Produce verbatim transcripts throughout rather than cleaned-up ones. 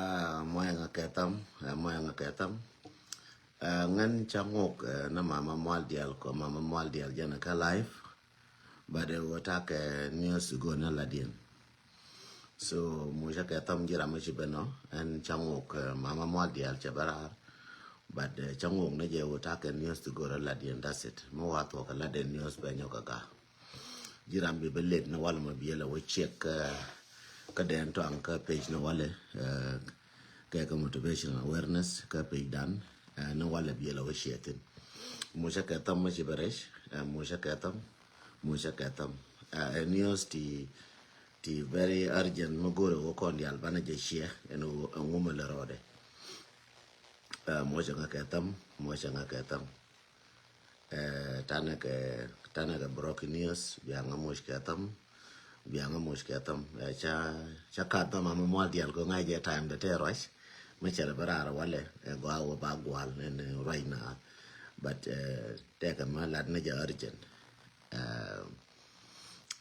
Ah, muɔyɛ ŋa kɛ tham, ah, muɔyɛ ŋa kɛ tham. Ah, ŋän ca ŋok, eh, na mama mual dial kɔ, mama mual dial jɛn kä live. But, eh, wä takɛ news go na ladiɛn. So, mucä kɛ tham jiram mi ci ben nɔ, ɛn ca ŋok, eh, mama mual dial cɛ bɛ raar. But, eh, ca ŋok ni jɛ wä takɛ news go na ladiɛn, that's it. Mi wa thuɔk kɛ ladiɛn news bɛ nyɔk kɛ ga. Jiram bi bɛ late ni wal ma biɛ la wä check, eh, kä den tɔŋ kä page ni wal, eh, kɛ kɛ motivational awareness kä page dan, eh, ni wal biɛ la wä check thin. Mucä kɛ tham mi ci bɛ rɛc, eh, mucä kɛ tham, mucä kɛ tham. Eh, eh, news ti, ti very urgent mi go̱o̱rɛ wä kɔn dial banɛ jɛ share, ɛn wä, ɛn wä mi lɛ rɔɔdɛ. Eh, mucä ŋa kɛ tham, mucä ŋa kɛ tham. Eh, tanɛ kɛ, tanɛ kɛ broken news, bia ŋa muc kɛ tham, bia ŋa muc kɛ tham. Eh, ca, ca ka tham ama mual dial ko ŋa̱c jɛ time de te rush. Mi cɛ lɛ bä raar walɛ, eh, gɔaa wä ba gual in, eh, right now. But, eh, tekɛ ma lat ni jɛ urgent. Eh,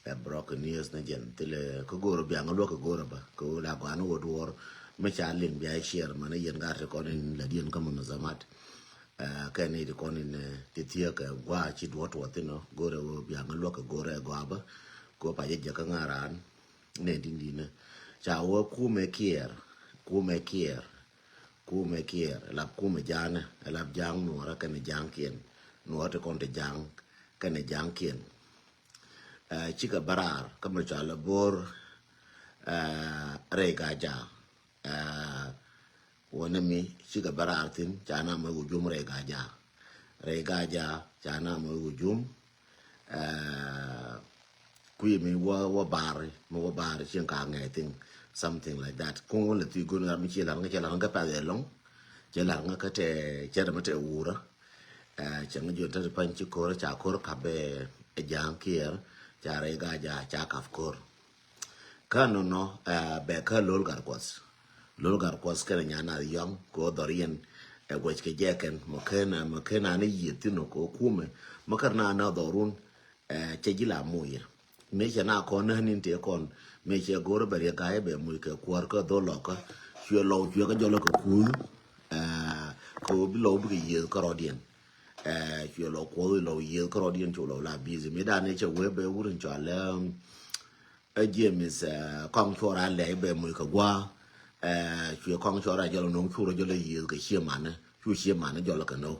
eh, broken news ni jɛn thilɛ kä go̱o̱rä bia ŋa luɔk kä go̱o̱rä ba kä wä la gɔaa ni wä duɔr. Mi ca liŋ bia share ma ni yɛn gat ti kɔn in la diɛn kä ma muzamat. Eh, kɛ ni ti kɔn in, eh, ti thiek kɛ gua ci duɔt wä thin ɔ, go̱rɛ wä bia ŋa luɔk kɛ go̱rɛ gɔaa bä. Ko pa jɛ jɛ kä ŋa raan. Nɛ din din, eh. Ca wä kumɛ kiɛɛr, kumɛ kiɛɛr, kumɛ kiɛɛr, lap kumɛ jaanɛ, lap jaŋ nuɔrä kɛnɛ jaŋ kiɛn. Nuɔrä ti kɔn ti jaŋ kɛnɛ jaŋ kiɛn. Eh, cikɛ bä raar, kä mɛ cɔal ɛ bo̱r, eh, rɛy ka jaak. Eh, wä ni mi cikɛ bä raar thin, ca na mɛ wä jum rɛy ka jaak. Rɛy ka jaak, ca na mɛ wä jum. Eh, kui̱ mi wä, wä bar, mi wä bar cieŋ ka ŋɛ thing, something like that. Kuŋ wä lɛ thi gun ram mi cie lar ŋä, cie lar ŋä kä path ɛlɔŋ. Cie lar ŋä kä tɛ, cie ram mi tɛ wurä. Eh, cɛ ŋä jun tɛ pany ci kor, ca kor kap bɛ, eh, jaŋ kiɛɛr, ca rɛy ka jaak, ca kap kor. Kä nɔnɔ, eh, bɛ kä Lol Gatkuɔth. Lol Gatkuɔth kɛnɛ nyan nath yɔ̱ŋ kɛ ɣöö dhɔr yɛn, eh, guɛc kɛ jɛ kɛn mɔ ken, mɔ ken an i̱ yiëth thi̱n ɔ kɛ ɣöö kumɛ. Mɔ kɛr na na dhɔrun, eh, cɛ ji̱ la muc yɛ. Mëë cɛ na kɔn näk ni̱n tëë kɔn, mëë cɛ go̱o̱r bɛ riɛk ga̱a̱c bɛ muc kɛ kuäär kä dhol lɔkä. Cuɛ lɔw cuɛ kä jɔl lɔ kɛ kuuth, eh, kɛ ɣöö bi lɔw bikɛ yiëth kärɔ̱diɛn. Eh, cuɛ lɔw kuɔth lɔw yiëth kärɔ̱diɛn cu lɔw la busy. Mëë danɛ cɛ wee bɛ wur in cɔal, eh, Ɛ James, eh, kɔŋ cuɔr a lɛy bɛ muc kɛ gua̱a̱. Eh, cuɛ kɔŋ cuɔr a jɔl no̱o̱ŋ, cuɔr a jɔl a yiëëth kɛ cie manɛ. Cu cie manɛ jɔl kɛ no̱o̱ŋ.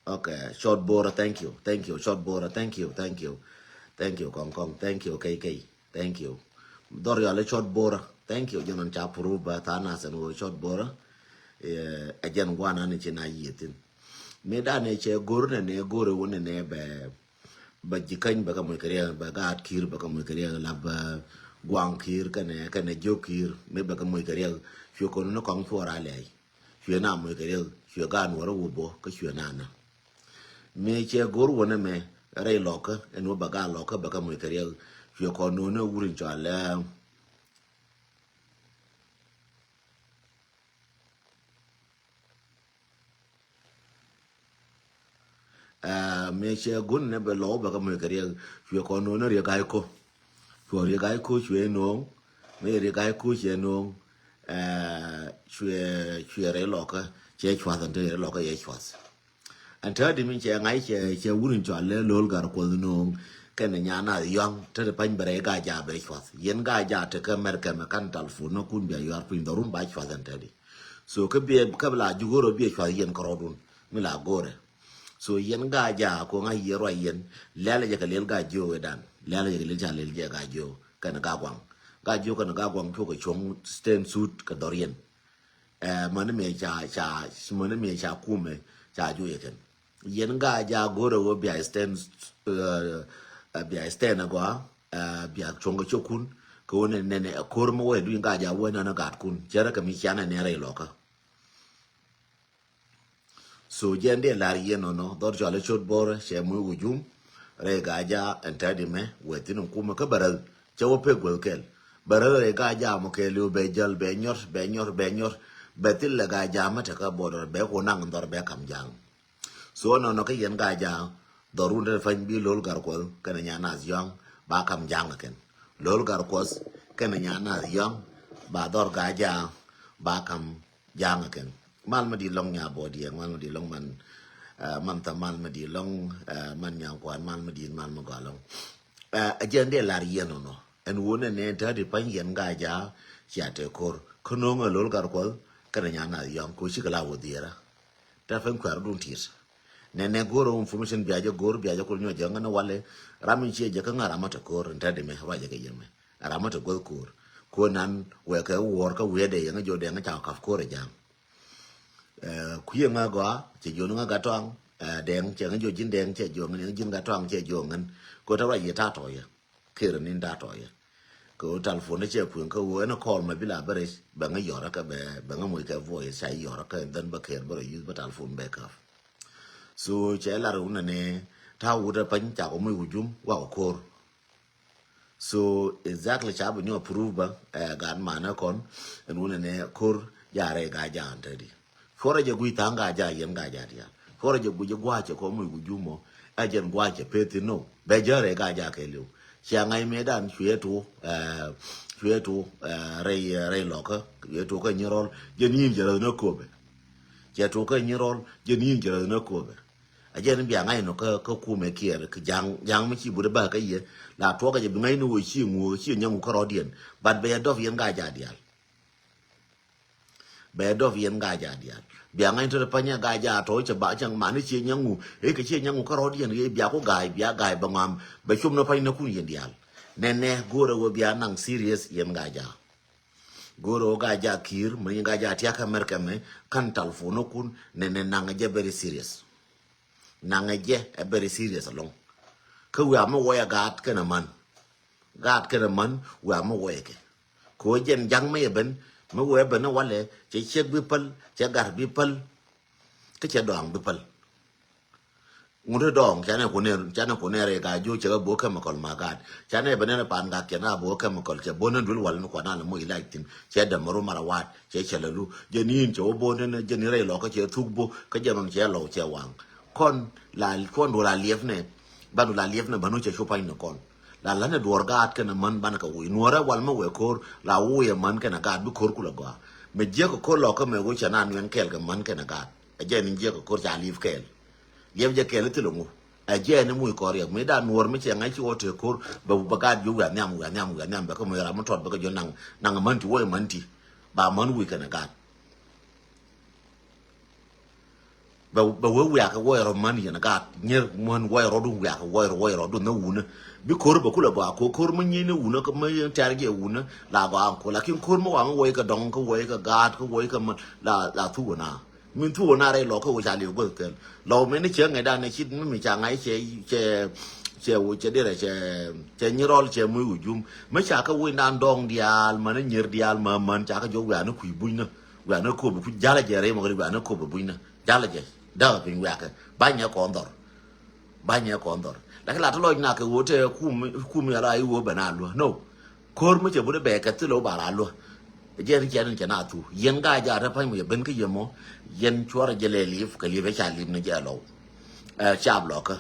Okay, short Bora, thank you, thank you, short Bora, thank you, thank you, thank you, kɔŋ kɔŋ, thank you, K K, thank you. Dhɔr yɔl ɛ short Bora, thank you, jɛn ɔn ca prove ba tha̱a̱ŋ nath ɛn ɣöö short Bora. Eh, ɛ jɛn gua̱a̱n an ci na yiëëth thi̱n. Mëë danɛ cɛ go̱r nɛ nɛ go̱r ɛ wun nɛ nɛ bɛ Bɛ ji̱ käny bɛ kɛ moc kɛ riɛk, bɛ gaat ki̱i̱r bɛ kɛ moc kɛ riɛk, la bɛ guaŋ ki̱i̱r kɛnɛ, kɛnɛ jiök ki̱i̱r, mi bɛ kɛ moc kɛ riɛk. Cuɛ kɔn ni kɔŋ cuɔr a lɛy. Cuɛ na moc kɛ riɛk, cuɛ gaat nuɔrä wä bɔ, kä cuɛ na nä. Mi cɛ go̱r wä nɛ mɛ, rɛy lɔkä, ɛn wä bɛ gaat lɔkä bɛ kɛ moc kɛ riɛk. Cuɛ kɔn no̱o̱n ni wur in cɔal, eh, Aa, mëë cɛ gun nɛ bɛ lɔw bɛ kɛ moc kɛ riɛk, cuɛ kɔn no̱o̱n ni riɛk ga̱a̱c ko̱. Cuɛ riɛk ga̱a̱c ko̱ cuɛ no̱o̱ŋ. Mëë riɛk ga̱a̱c ko̱ cuɛ no̱o̱ŋ. Aa, cuɛ, cuɛ rɛy lɔkä cɛ cuath ɛn te rɛy lɔkä yɛ cuath. Ɛn te di mi cɛ ŋa̱c cɛ, cɛ wur in cɔal lɛ lo̱l gar kuɔth no̱o̱ŋ. Kɛnɛ nyan nath yɔ̱a̱ŋ te di pa̱ny bɛ rɛy ga̱a̱c jaak bɛ cuath. Yɛn ga̱a̱c jaak te kä mɛr kɛmɛ kan talfon nä kun bia yuaar piny dhɔrun ba cuath ɛn te di. So kä biɛ, kä bi la jugoro biɛ cuath yɛn kärɔɔdun mi la gorɛ. So yɛn ga̱a̱c jaak ko ŋa̱c yɛ ruac yɛn, lɛl jɛ kɛ liɛl ga̱a̱c jiök ɛ dan, lɛl jɛ kɛ liɛl ca liɛl jɛ ga̱a̱c jiök kɛnɛ ga̱a̱c guaŋ. Ga̱a̱c jiök kɛnɛ ga̱a̱c guaŋ cukɛ cuɔ̱ŋ stand suit kɛ dhɔr yɛn. Ɛ, mäni mëë ca, ca, mäni mëë ca kumɛ ca juɔc ɛ kɛn. Yɛn ga̱a̱c jaak gorɛ wä bia stand, ɛ, ɛ, bia stand agɔa, ɛ, bia cuɔ̱ŋ kɛ cokun kɛ wä nɛnɛ, nɛnɛ ɛ ko̱r mi wä ɛ duny ga̱a̱c jaak wä nɛnɛ gaatkun cɛ rɛ kɛ mi cianɛ nɛ rɛy lɔkä. So jɛn diɛ lar yɛn nɔnɔ dhɔr cɔal i̱ cot borɛ cɛ muc wä jum. Rɛy ga̱a̱c jaak ɛn tɛt imɛ wɛ thi̱n in kumɛ kä bɛ räth cɛ wä pek guäth kɛl. Bɛ räth rɛy ga̱a̱c jaak mɔ kɛɛliw bɛ jäl bɛ nyɔr bɛ nyɔr bɛ nyɔr. Bɛ thil lɛ ga̱a̱c jaak mɛ tekä border bɛ ku naŋ dhɔr bɛ ka̱m ja̱a̱ŋ. So nɔnɔ kä yɛn ga̱a̱c jaak dhɔrun te pany bi lo̱l gar kuɔth kɛnɛ nyan nath yɔ̱a̱ŋ ba ka̱m ja̱a̱ŋ kɛn. Lo̱l gar kuɔth kɛnɛ nyan nath yɔ̱a̱ŋ ba dhɔr Gaaja, ba kam ja̱a̱ŋ kɛn. Mal mi di lɔŋ nya bɔ diɛ, mal mi di lɔŋ man, eh, man tha mal mi di lɔŋ, eh, man nya kuan, mal mi di mal mi gɔa lɔŋ. Eh, a jɛn dee lar yɛn nɔ nɔ. Ɛn wun ɛn nɛ tɛ di pany yɛn Gaaja, cia tɛ kor. Kä no̱o̱ŋ ɛ lol gar kuɔth, kɛn nya na yɔŋ, ko ci kɛ la wä dhierä. Tɛ pɛn kuɛɛr dun tit. Nɛ nɛ go̱o̱r information bia jɛ go̱o̱r, bia jɛ kul nyuɔ jɛ ŋän walɛ. Ram in cie jɛ kä ŋä ram ma tɛ ko̱o̱r in tɛ di mɛ, ruacɛ kɛ yɛ mɛ. Ram ma tɛ go̱o̱r ko̱o̱r. Ko̱o̱r nan wɛ kɛ wuɔ̱ɔ̱r kä wiee dɛ yɛ ŋä jɔ dɛ ŋä ca kaf ko̱o̱r ɛ ja̱a̱ŋ. Eh, kui̱ ŋä gɔaa, cɛ jiɔn ŋä Gatɔaŋ, eh, dɛŋ, cɛ ŋä jiɔ ji̱n dɛŋ, cɛ jiɔ ŋän, ji̱n Gatɔaŋ, cɛ jiɔ ŋän. Ko tɛ ruac yɛ ta̱a̱ tɔ̱ yɛ. Ker ni ta̱a̱ tɔ̱ yɛ. Kɛ ɣöö telephone cɛ pueŋ kä ɣöö ɛn call ma bi la bä rɛc, bɛ ŋä yɔrä kä bɛ, bɛ ŋä moc kɛ voice, ca yɔrä kä, and then bɛ ker bä rɔ use bä telephone bɛ käp. So cɛ lar wun ni ta̱a̱ wut ɛ pany ca kɔ moc wujum wa kɔ ko̱r. So exactly ca bi nyɔ proof bä, eh, gaat manä kɔn, ɛn wun ni ko̱r, ja rɛy Gaaja an te di. Cuɔrɛ jɛ guic tha̱a̱ŋ Gaaja, yɛn Gaaja diaal. Cuɔrɛ jɛ guic jɛ gua̱a̱cɛ kɔ moc wujum mɔ, ɛ jɛn gua̱a̱cɛ peth in no. Bɛ jɛ rɛy Gaaja kɛ liw. Cia ŋa̱c mëëdan cuɛ tu, eh, cuɛ tu, eh, rɛy, eh, rɛy lɔkä, cuɛ tu kä Nyirɔl, jɛ ni̱i̱n jɛ rɛy nä köpɛ. Cɛ tu kä Nyirɔl, jɛ ni̱i̱n jɛ rɛy nä köpɛ. A jɛn bia ŋa̱c nɔ kä, kä kumɛ kiɛɛr, kä ja̱a̱ŋ, ja̱a̱ŋ mi ci but ɛ bä kä yɛ. La tuɔkä jɛ bi ŋa̱c ni wä ci ŋu, ci nyɛ ŋu kä rɔɔdiɛn. But bɛ yɛ dɔp yɛn Gaaja diaal. Bɛ dɔp yɛn Gaaja diaal. Bia ŋa̱ny tɔt panyɛ Gaaja tɔ cɛ ba cɛ mani ciɛ nyɛ ŋu. Ëë kɛ ciɛ nyɛ ŋu kä rɔɔdiɛn ëë bia ku ga̱a̱c, bia ga̱a̱c bɛ ŋuam. Bɛ cum ni pany ni kun yɛn diaal. Nɛnɛ go̱o̱rɛ wä bia naŋ serious yɛn Gaaja. Go̱o̱rɛ wä Gaaja ki̱i̱r, mani Gaaja tiakä America mɛ, kan telephone ni kun, nɛnɛ naŋ jɛ very serious. Naŋɛ jɛ ɛ very serious alɔŋ. Kä wiaa mi wɔyɛ gaat kɛnɛ män. Gaat kɛnɛ män wiaa mi wɔyɛ kɛ. Kɛ ɣöö jɛn ja̱ŋ mi yɛ ben, mi wee ben ni walɛ, cɛ ciek bi päl, cɛ gat bi päl, kä cɛ dɔaŋ bi päl. Ŋut dɔɔŋ, canɛ kunɛ, canɛ kunɛ rɛy Gaajo cɛ kɛ bo̱o̱k chemical ma gaat. Canɛ ben ni pan gak cɛ na bo̱o̱k chemical, cɛ bo̱o̱k ni duel wal ni kuan na lɛ moc ilac thin, cɛ däm ru mara waat, cɛ cɛ lɛ lu. Jɛ ni in cɛ wä bo̱o̱k ni, jɛ ni rɛy lɔkä cɛ thuk bo̱o̱k, kä jɛ nɔn cɛ lɔw cɛ waŋ. Kɔn la, kɔn du la liɛp nɛ, ban du la liɛp nɛ, ban du cɛ cu pany nɛ kɔn. La länɛ duɔr gaat kɛnɛ män banɛ kɛ wi̱i̱. Nuɔrɛ wal mɛ wɛ ko̱r, la wi̱i̱ ɛ män kɛnɛ gaat, bi ko̱r kulɛ gɔaa. Mɛ jiɛk kɛ ko̱r lɔkä mɛ wä cɛ na nuɛn kɛɛl kɛ män kɛnɛ gaat. Ɛ jɛ ni jiɛk kɛ ko̱r ca liɛp kɛɛl. Liɛp jɛ kɛɛl thilɛ ŋu. Ɛ jɛ ni muc kɔr yɛ. Mi da nuɔr mi cɛ ŋa̱c ci wä te ko̱r, bɛ, bɛ gaat jiök wiaa nhiam, wiaa nhiam, wiaa nhiam, bɛ kä muc ram mi tɔt bɛ kɛ jiök naŋ, naŋ män ti, wä ɛ män ti. Ba män wi̱i̱ kɛnɛ gaat. Bɛ, bɛ wee wiakɛ wɔy rɔ män yɛn gaat, nyier män wɔy rɔ du wiakɛ wɔy rɔ, wɔy rɔ du nä wunä. Bi ko̱r bɛ kulɛ bɛ a ko̱r, ko̱r mä nyiey ni wunä, kä mä tɛr jɛ wunä, la gɔaa aŋ ko̱r. Lakin ko̱r mä waŋ wɔy kɛ dɔŋ, kä wɔy kɛ gaat, kä wɔy kɛ män, la, la thuk wä na. Min thuk wä na rɛy lɔ kä wä ca liw guäth kɛl. Lɔ mɛn ni cɛ ŋɛc dan ni cit mi mi ca ŋa̱c cɛ, cɛ, cɛ wä cɛ dirɛ cɛ, cɛ nyirɔl cɛ muc wä jum. Mi ca kä wä dan dɔŋ diaal, män ni nyier diaal, mä män ca kä jɔ wiak ni kui̱ buny ni. Wiak ni köp bi kuc jalä jɛ rɛy mɔ kɛ wiak ni köp bi buny ni. Jalä jɛ. Däk piny wiakɛ. Banyɛ kɔn dhɔr. Banyɛ kɔn dhɔr. Lakin la ti lɔc nak kɛ ɣöö te kum, kum yala i̱ ɣöö ben a luä. No. Ko̱r mi cɛ buni bɛ kɛ thilɛ wä ba la luä. Jɛ ni cɛ ni cɛ na thu. Yɛn Gaaja te pa̱ny mi cɛ ben kä yɛ mɔ. Yɛn cuɔrɛ jɛ lɛ liep, kɛ liep ɛ ca liep ni jɛ lɔw. Ɛ, cap lɔkä.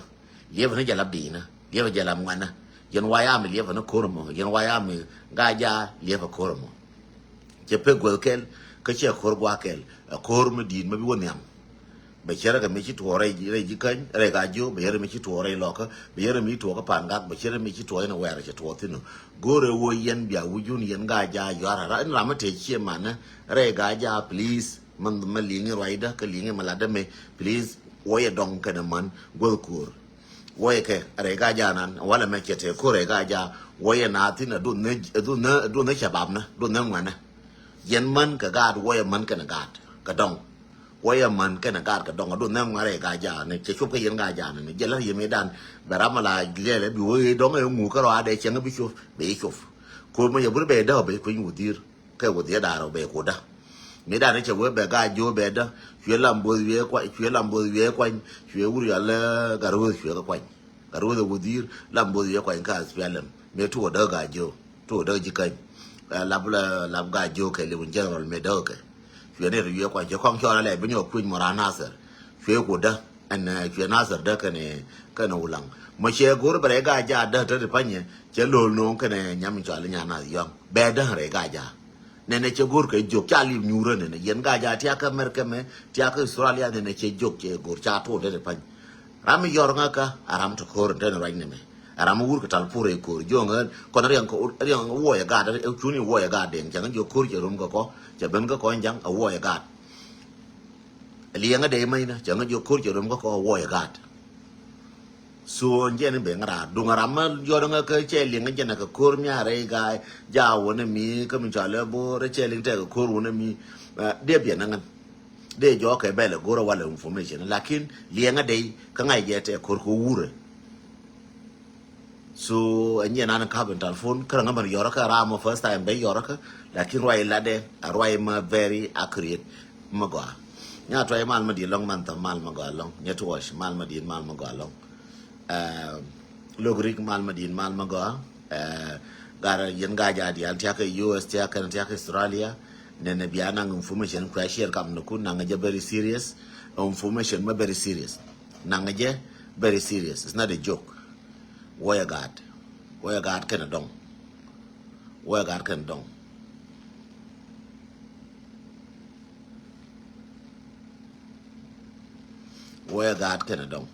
Liep ni jɛ la bi̱i̱nä. Liep jɛ la ŋuanä. Yɛn wa ya mi liep ni ko̱r mɔ. Yɛn wa ya mi Gaaja liep ɛ ko̱r mɔ. Cɛ pek guäth kɛl, kä cɛ ko̱r gua̱a̱k kɛl, ɛ ko̱r mi di̱i̱t mi bi wä nhiam. Bɛ cɛ rɛ kɛ mi ci tuɔɔk rɛy, rɛy ji̱ käny, rɛy Gaajo, bɛ cɛ rɛ mi ci tuɔɔk rɛy lɔkä, bɛ cɛ rɛ mi ci tuɔɔk kä pa̱a̱n gak, bɛ cɛ rɛ mi ci tuɔɔk in wɛɛr cɛ tuɔɔk thi̱n. Go̱o̱rɛ wä yɛn bia wi̱c jun yɛn Gaaja yuar ara. In ram mi te cie manä, rɛy Gaaja, please, mɛ, mɛ liŋi ruacdä, kä liŋi mɛ latdä mɛ, please, wä yɛ dɔŋ kɛnɛ män, guäth ko̱r. Wä yɛ kɛ, rɛy Gaaja nan, walɛ mɛ cɛ te ko̱r rɛy Gaaja, wä yɛ na thi̱n, a duɔth nä, a duɔth nä, a duɔth nä cabab nä, duɔth nä ŋuɛnä. Yɛn män kɛ gaat, wä yɛ män kɛnɛ gaat, kɛ dɔŋ. Wä yɛ män kɛnɛ gaat kɛ dɔŋ, a duɔth nä ŋuɛn rɛy Gaaja nɛ, cɛ cop kä yɛn Gaaja nɛ, jɛ la yɛ mëëdan, bɛ ram a la lɛlɛ bi wä yɛ dɔŋ ɛ ŋu kä rɔ a dɛ cɛŋ bi cop, bɛ cop. Ko̱r mɛ yɛ bur bɛ däk bɛ kueny wä dhi̱i̱r, kɛ wä dhi̱i̱r da̱rɛ bɛ ko̱dä. Mi dan cɛ wee bɛ Gaajo bɛ dä, cuɛ Lam Bo̱th wiee kuany, cuɛ Lam Bo̱th wiee kuany, cuɛ wur yɔl, eh, Gat Ruɔth cuɛ kɛ kuany. Gat Ruɔth ɛ wä dhi̱i̱r, Lam Bo̱th wiee kuany kä S P L M. Mi tuɔ däk Gaajo, tuɔ däk ji̱ käny. Eh, lap, eh, lap Gaajo kɛ liw in general mi däk kɛ. Cuɛ ni rɛ wiee kuany, cuɛ kɔŋ cɔɔl alɛ bi nyɔk kui̱ny mɔ ran Nasir. Cuɛ ku dä, ɛn, eh, cuɛ Nasir dä kɛnɛ, kɛnɛ Wulaŋ. Mɔ cɛ go̱r bɛ rɛy Gaaja dä te ti panyɛ, cɛ lo̱l no̱o̱ŋ kɛnɛ nyam in cɔal i̱ Nyan Nath Yɔ̱a̱ŋ. Bɛ dä rɛy Gaaja. Nɛnɛ cɛ go̱r kɛ jiök ca li̱w nyuurä nɛnɛ yɛn Gaajaa tiakä America mɛ tiakä Australia nɛnɛ cɛ jiök cɛ go̱r ca tuɔt dee pany. Ram mi yɔr ŋä kä a ram ti ko̱r in te ni ruac ni mɛ. A ram mi wur kɛ tal pur ɛ ko̱r jiök ŋä kɔn riɛŋ kɛ riɛŋ wuɔyɛ gaat cuni wuɔyɛ gaat den cɛ ŋä jiök ko̱r cɛ rom kɛ kɔ cɛ ben kɛ kɔ in jaŋ a wuɔyɛ gaat. Liɛŋä dee mɛnä cɛ ŋä jiök ko̱r cɛ rom kɛ kɔ a wuɔyɛ gaat. So jɛn ben ŋa raar duŋ ram ma yɔt ŋa kä cɛ liŋ jɛn kɛ ko̱r mi a rɛy ga̱a̱c ja wä ni mi kä mi cɔal ɛ bo̱o̱r cɛ liŋ tɛk kɛ ko̱r wä ni mi. Dee biɛn ŋän dee jɔɔk kɛ bɛl ɛ go̱r ɛ wal information lakin liɛŋä dee kä ŋa̱c jɛ tɛk ko̱r kɛ wurɛ. So ɛ nyɛ nan kap in telephone kä ŋa mɛn yɔrä kä ram ma first time bɛ yɔrä kä lakin ruac ladɛ a ruac ma very accurate. Ma gɔa nya tuac mal ma di lɔŋ man thɔ mal ma gɔa lɔŋ nyɛ tuɔc mal ma di mal ma gɔa lɔŋ. Lok rik mal ma din mal ma gɔa. Gar yɛn Gaajaa dial tiakä U S tiakä tiakä Australia. Nɛnɛ bia naŋ information kua share kam ni kun naŋ jɛ very serious. Information ma very serious naŋ jɛ very serious, it's not a joke. Wuɔyɛ gaat, wuɔyɛ gaat kɛn dɔŋ. Wuɔyɛ gaat kɛn dɔŋ. Wuɔyɛ gaat kɛn dɔŋ.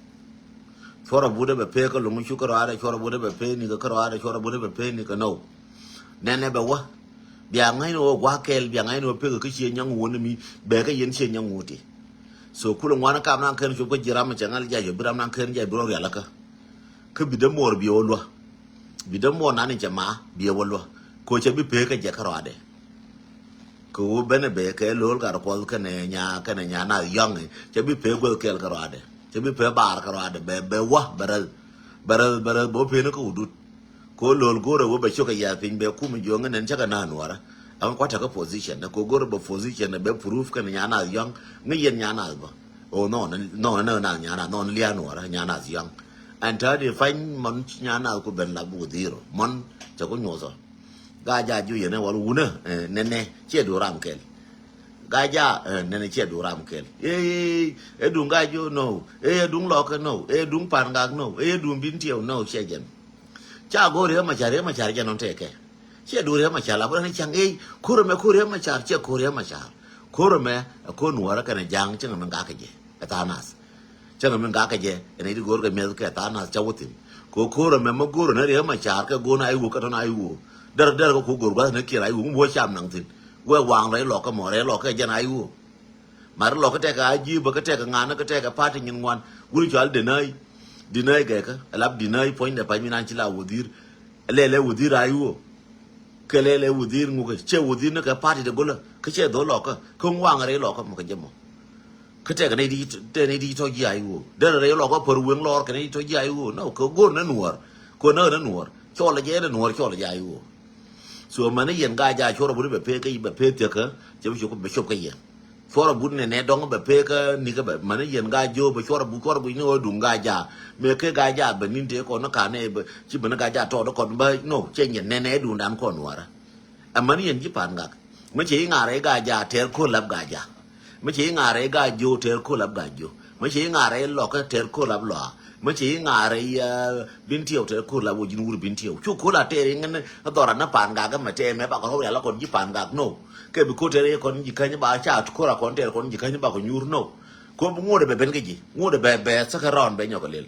Cuɔrɛ but ɛ bɛ pee kä lo̱ŋ cu kärɔaadɛ cuɔrɛ but ɛ bɛ pee ni kä kärɔaadɛ cuɔrɛ but ɛ bɛ pee ni kä nɔw. Nɛnɛ bɛ wä bia ŋa̱cni wä gua̱a̱k kɛɛl bia ŋa̱cni wä pek kä cie nyaŋ wä ni mi bɛ kä yɛn cie nyaŋ wä ti. So kulɛ ŋuan kam naŋ kɛn cop kä ji̱ ram cɛ ŋa̱l jac bi ram naŋ kɛn jac bi rɔ rial kä. Kä bi dämuɔɔr bi wä luä. Bi dämuɔɔr nani cɛ ma bi wä luä. Ko cɛ bi pek kä jɛ kärɔaadɛ. Kɛ ɣöö benɛ bee kɛ lo̱l gat kuɔth kɛnɛ nya kɛnɛ nya nath yɔ̱ŋ. Cɛ bi pee guäth kɛɛl kɛ ruaadɛ cɛ bi pee baar kɛ ruaadɛ bɛ bɛ wä bɛ räth. Bɛ räth bɛ räth bɛ wä peni kä wudut. Kɛ ɣöö lo̱l go̱rɛ wä bɛ cokɛ yiath piny bɛ kum jiɔ̱ŋ nɛn cä kɛ nath nuɔrä. Ɛŋ kua̱ tekɛ position ɛ kɛ ɣöö go̱rɛ bɛ position ɛ bɛ proof kɛnɛ nya nath yɔ̱ŋ. Ŋä yɛn nya nath bä. O nhɔn nhɔn nɛ nath nya nath nhɔn lia̱a̱ nuɔrä nya nath yɔ̱ŋ. Ɛn ta̱a̱ di pany mɔn nya nath ku ben lap wudhi̱i̱r mɔn cɛ ku nyuɔthɔ. Gaajaa jiö yɛn ɛ wal wunä nɛnɛ ciɛ duŋ ram kɛl. Gaajaa nɛnɛ ciɛ duŋ ram kɛl. Ɛ duŋ Gaajaa jiö nɔ. Ɛ duŋ Lɔkä nɔ. Ɛ duŋ Pangak nɔ. Ɛ duŋ Bintiɛw nɔ ciɛ jɛn. Ca go̱o̱r Riɛk Macar Riɛk Macar jɛn nɔ tɛkɛ. Ciɛ duŋ Riɛk Macar la bä ni caŋ ɛ ko̱r ɛmɛ ko̱r Riɛk Macar ciɛ ko̱r Riɛk Macar. Ko̱r ɛmɛ ɛ ko̱r nuɔrä kɛnɛ ja̱a̱ŋ cieŋ ɛmɛ gakɛ jɛ. Ɛ tha̱a̱ŋ nath. Cä ŋä min gakɛ jɛ ɛn i̱ di go̱o̱r kɛ mi̱eth kɛ tha̱a̱ŋ nath cä wä thi̱n. Kɛ ko̱r ɛmɛ ma go̱o̱r ɛn Riɛk Macar kɛ go̱o̱r na i̱ wä kɛ tɔ̱ na i̱ wä. Dɛr dɛr kɛ ko̱ go̱o̱r gua̱th ni kiɛ na i̱ wä mi wä cam naŋ thi̱n. Wee waŋ rɛy lɔkä mɔ rɛy lɔkä jɛn a i̱ wä. Mari lɔkä tɛkɛ a ji̱ bä kä tɛkɛ ŋa̱n kä tɛkɛ party nyin ŋuan wun cɔal deny. Deny gɛkä ɛ lap deny puɔ̱nydɛ pa̱ny min an ci la wä dhi̱i̱r. Lɛlɛ wä dhi̱i̱r a i̱ wä. Kɛ lɛlɛ wä dhi̱i̱r ŋukɛ cɛ wä dhi̱i̱r ni kɛ party de go̱lä kä cɛ dho̱ lɔkä kä ŋuaŋ rɛy lɔkä mɔ kɛ jɛ mɔ. Kä tɛk nɛy di tɔ̱ ji̱ a i̱ ɣöö derɛ rɛy lɔk kä pär weŋ lɔɔr kɛ nɛy di tɔ̱ ji̱ a i̱ ɣöö nɔ kɛ go̱r nɛ nuɔɔr. Kɛ nä nɛ nuɔɔr cɔl jɛ nɛ nuɔɔr cɔl jɛ a i̱ ɣöö. So mani yɛn Gaajaa cuɔr abut bɛ pee kä bɛ pee thiäkä cɛ bi cop bɛ cop kä yɛn. Cuɔr abut nɛ nɛ dɔŋ bɛ pee kä nikä bɛ mani yɛn Gaajaa bɛ cuɔr abut cuɔr abut ni ɣöö duŋ Gaajaa. Mëë kɛ Gaajaa bɛ ni̱n tëë kɔn ni ka̱n nɛ bɛ ci bɛ ni Gaajaa tɔɔt kɔn bä nɔ cɛ nyɛn nɛ nɛ duŋdan kɔn nuɔɔrä. Ɛ mani yɛn ji̱ Pangak. Mi ci i̱ ŋa̱r i̱ Gaajaa tɛr ko̱l lap Gaajaa. Mi ci i̱ ŋa̱r i̱ Gaajoo tɛr ko̱l lap Gaajoo. Mi ci i̱ ŋa̱r i̱ Lɔkä tɛr ko̱l lap Lɔa. Mi ci i̱ ŋa̱r i̱ Bintiɛw tɛr ko̱l lap wä ji̱n wur Bintiɛw. Cu ko̱l a tɛr i̱ ŋän dhɔra ni Pangak mɛ tɛr mɛ bakɔ rɔk rial kɔn ji̱ Pangak no. Kɛ bi ko̱l tɛr i̱ kɔn ji̱ käny ba ca ko̱l a kɔn tɛr kɔn ji̱ käny bakɔ nyuur no. Ko̱l bi ŋuɔ̱t ɛ bɛ ben kä ji̱ ŋuɔ̱t ɛ bɛ bɛ thäkä rɔɔn bɛ nyɔk ɛ lel.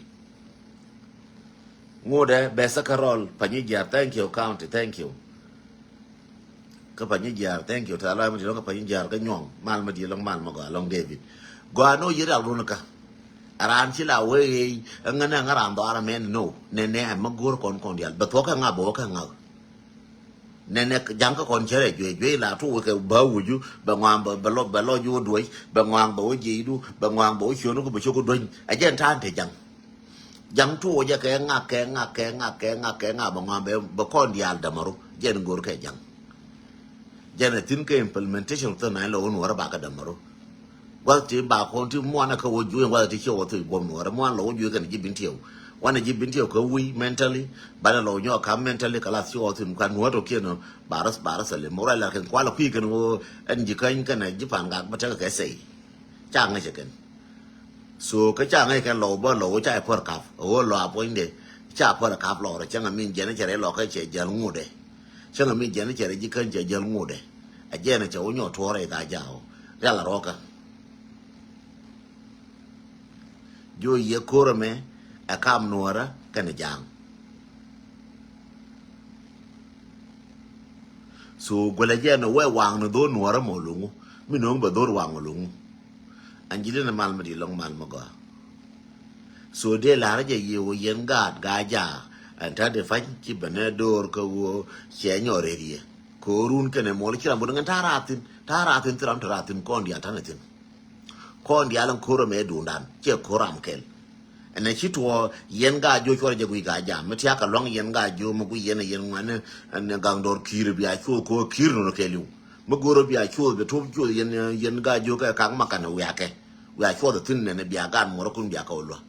Ŋuudɛ bɛ second roll Panyijiar, thank you county, thank you. Kä Panyijiar, thank you. Tɛ̈th lɔaac mi di̱i̱t lɔŋ kä Panyijiar kä Nyuɔ̱ŋ mal mi di̱i̱t lɔŋ mal mi gɔaa lɔŋ David. Gɔaa ni wä yiëë rial run kä. Raan ci la wee ɣeec ɛ ŋänɛ ŋä raan dhɔaar ɛmɛn no. Nɛnɛ ɛmɛ go̱o̱r kɔn kɔn diaal bɛ thuɔ̱k kɛ ŋa̱ bɛ wä kɛ ŋa̱. Nɛnɛ ja̱ŋ kä kɔn cärɛ juec juec la tuɔɔk kɛ bä wucu bɛ ŋɔaŋ bɛ lɔ bɛ lɔ juɔ duɔ̱c bɛ ŋɔaŋ bɛ wä jiecdu bɛ ŋɔaŋ bɛ wä ciötdu ku bɛ cok duɔ̱ny. Ɛ jɛn ta̱a̱n te ja̱ŋ. Ja̱ŋ tuɔɔk jɛ kɛ ŋak kɛ ŋak kɛ ŋak kɛ ŋak kɛ ŋak bɛ ŋɔaŋ bɛ bɛ kɔn diaal dämaru. Jɛn go̱o̱r kɛ ja̱ŋ. Jɛn ɛ thi̱n kɛ implementation thil na in lɔ wä nuɔ̱ɔ̱rä bakɛ dämaru. Gua̱th ti ba kɔn ti muanɛ kä wä juɔ̱c gua̱th ti ciɛ wä thuc buɔ̱m nuɔ̱ɔ̱rä muan lɔ wä juɔ̱c kɛn ji̱ Bintiɛw. Wanɛ ji̱ Bintiɛw kä wi̱i̱ mentally. Banɛ lɔ wä nyɔk ka̱m mentally kɛ lath ci wä thuc mukan nuɔ̱ɔ̱r tɔ kiɛn ba rä ba rä thäli muk rɛ lɛr kɛn kualɛ kui̱ kɛn wä ɛn ji̱ käny kɛn ji̱ Pangak bä tekɛ kɛ sɛy. Ca ŋäcɛ kɛn. So kä ca ŋäc kɛn lɔ bä lɔ wä ca i̱ pär kap ɣöö lɔ a puɔ̱nyde. Ca pär kap lɔ rɛ cäŋ amin jɛn cɛ rɛ lɔ kä cɛ jäl ŋuudɛ. Cäŋ amin jɛn cɛ rɛ ji̱ käny cɛ jäl ŋuudɛ. Ɛ jɛn ɛ cɛ wä nyɔk tuɔɔrɛ i̱ Gaa Jaak ɔ. Rial a rɔɔkä. Jiɔ yiëë ko̱r ɛmɛ ɛ kam Nuɔɔrä kɛnɛ Ja̱a̱ŋ. So guɛlɛ jɛ ɛn ɛ wee waŋni dho̱r Nuɔɔrä mɔ lo̱ŋu. Mi no̱o̱ŋ bɛ dho̱r waŋ ɔ lo̱ŋu. Ɛn ji̱ li̱n ɛ mal mi di̱i̱t lɔ̱ŋ mal mi gɔaa. So dee la̱rä jɛ yiëë wä yɛn gaat Gaa Jaak ɛn ta̱t dee pa̱ny ci bɛ nɛ do̱r kä wä cɛ nyɔk rɛt yɛ. Ko̱run kɛnɛ muɔl ci ram bot ŋɛn ta̱a̱ raathin ta̱a̱ raathin thi ram te raathin kɔn diaal ta̱nɛ thi̱n. Kɔn diaal ɛn ko̱r ɛmɛ duundan ciɛ ko̱r ram kɛl. Ɛnɛ ci tuɔɔ yɛn Gaa Jiök cuɔrɛ jɛ guic Gaa Jaak mi tiakä luaŋ yɛn Gaa Jiök mi guic yɛn ɛ yɛn ŋuɛ̈ni ɛn gaŋ dɔr ki̱i̱r bia cuɔth ko̱r ki̱i̱r nɔnɔ kɛɛliw. Mi go̱o̱rä bia cuɔth bɛ tuɔp cuɔth yɛn yɛn Gaa Jiök kɛ kaŋ ma kanɛ wiakɛ. Wiak cuɔth ɛ thi̱n nɛnɛ bia gaat muɔrä kun bia kɛ wä lua̱k.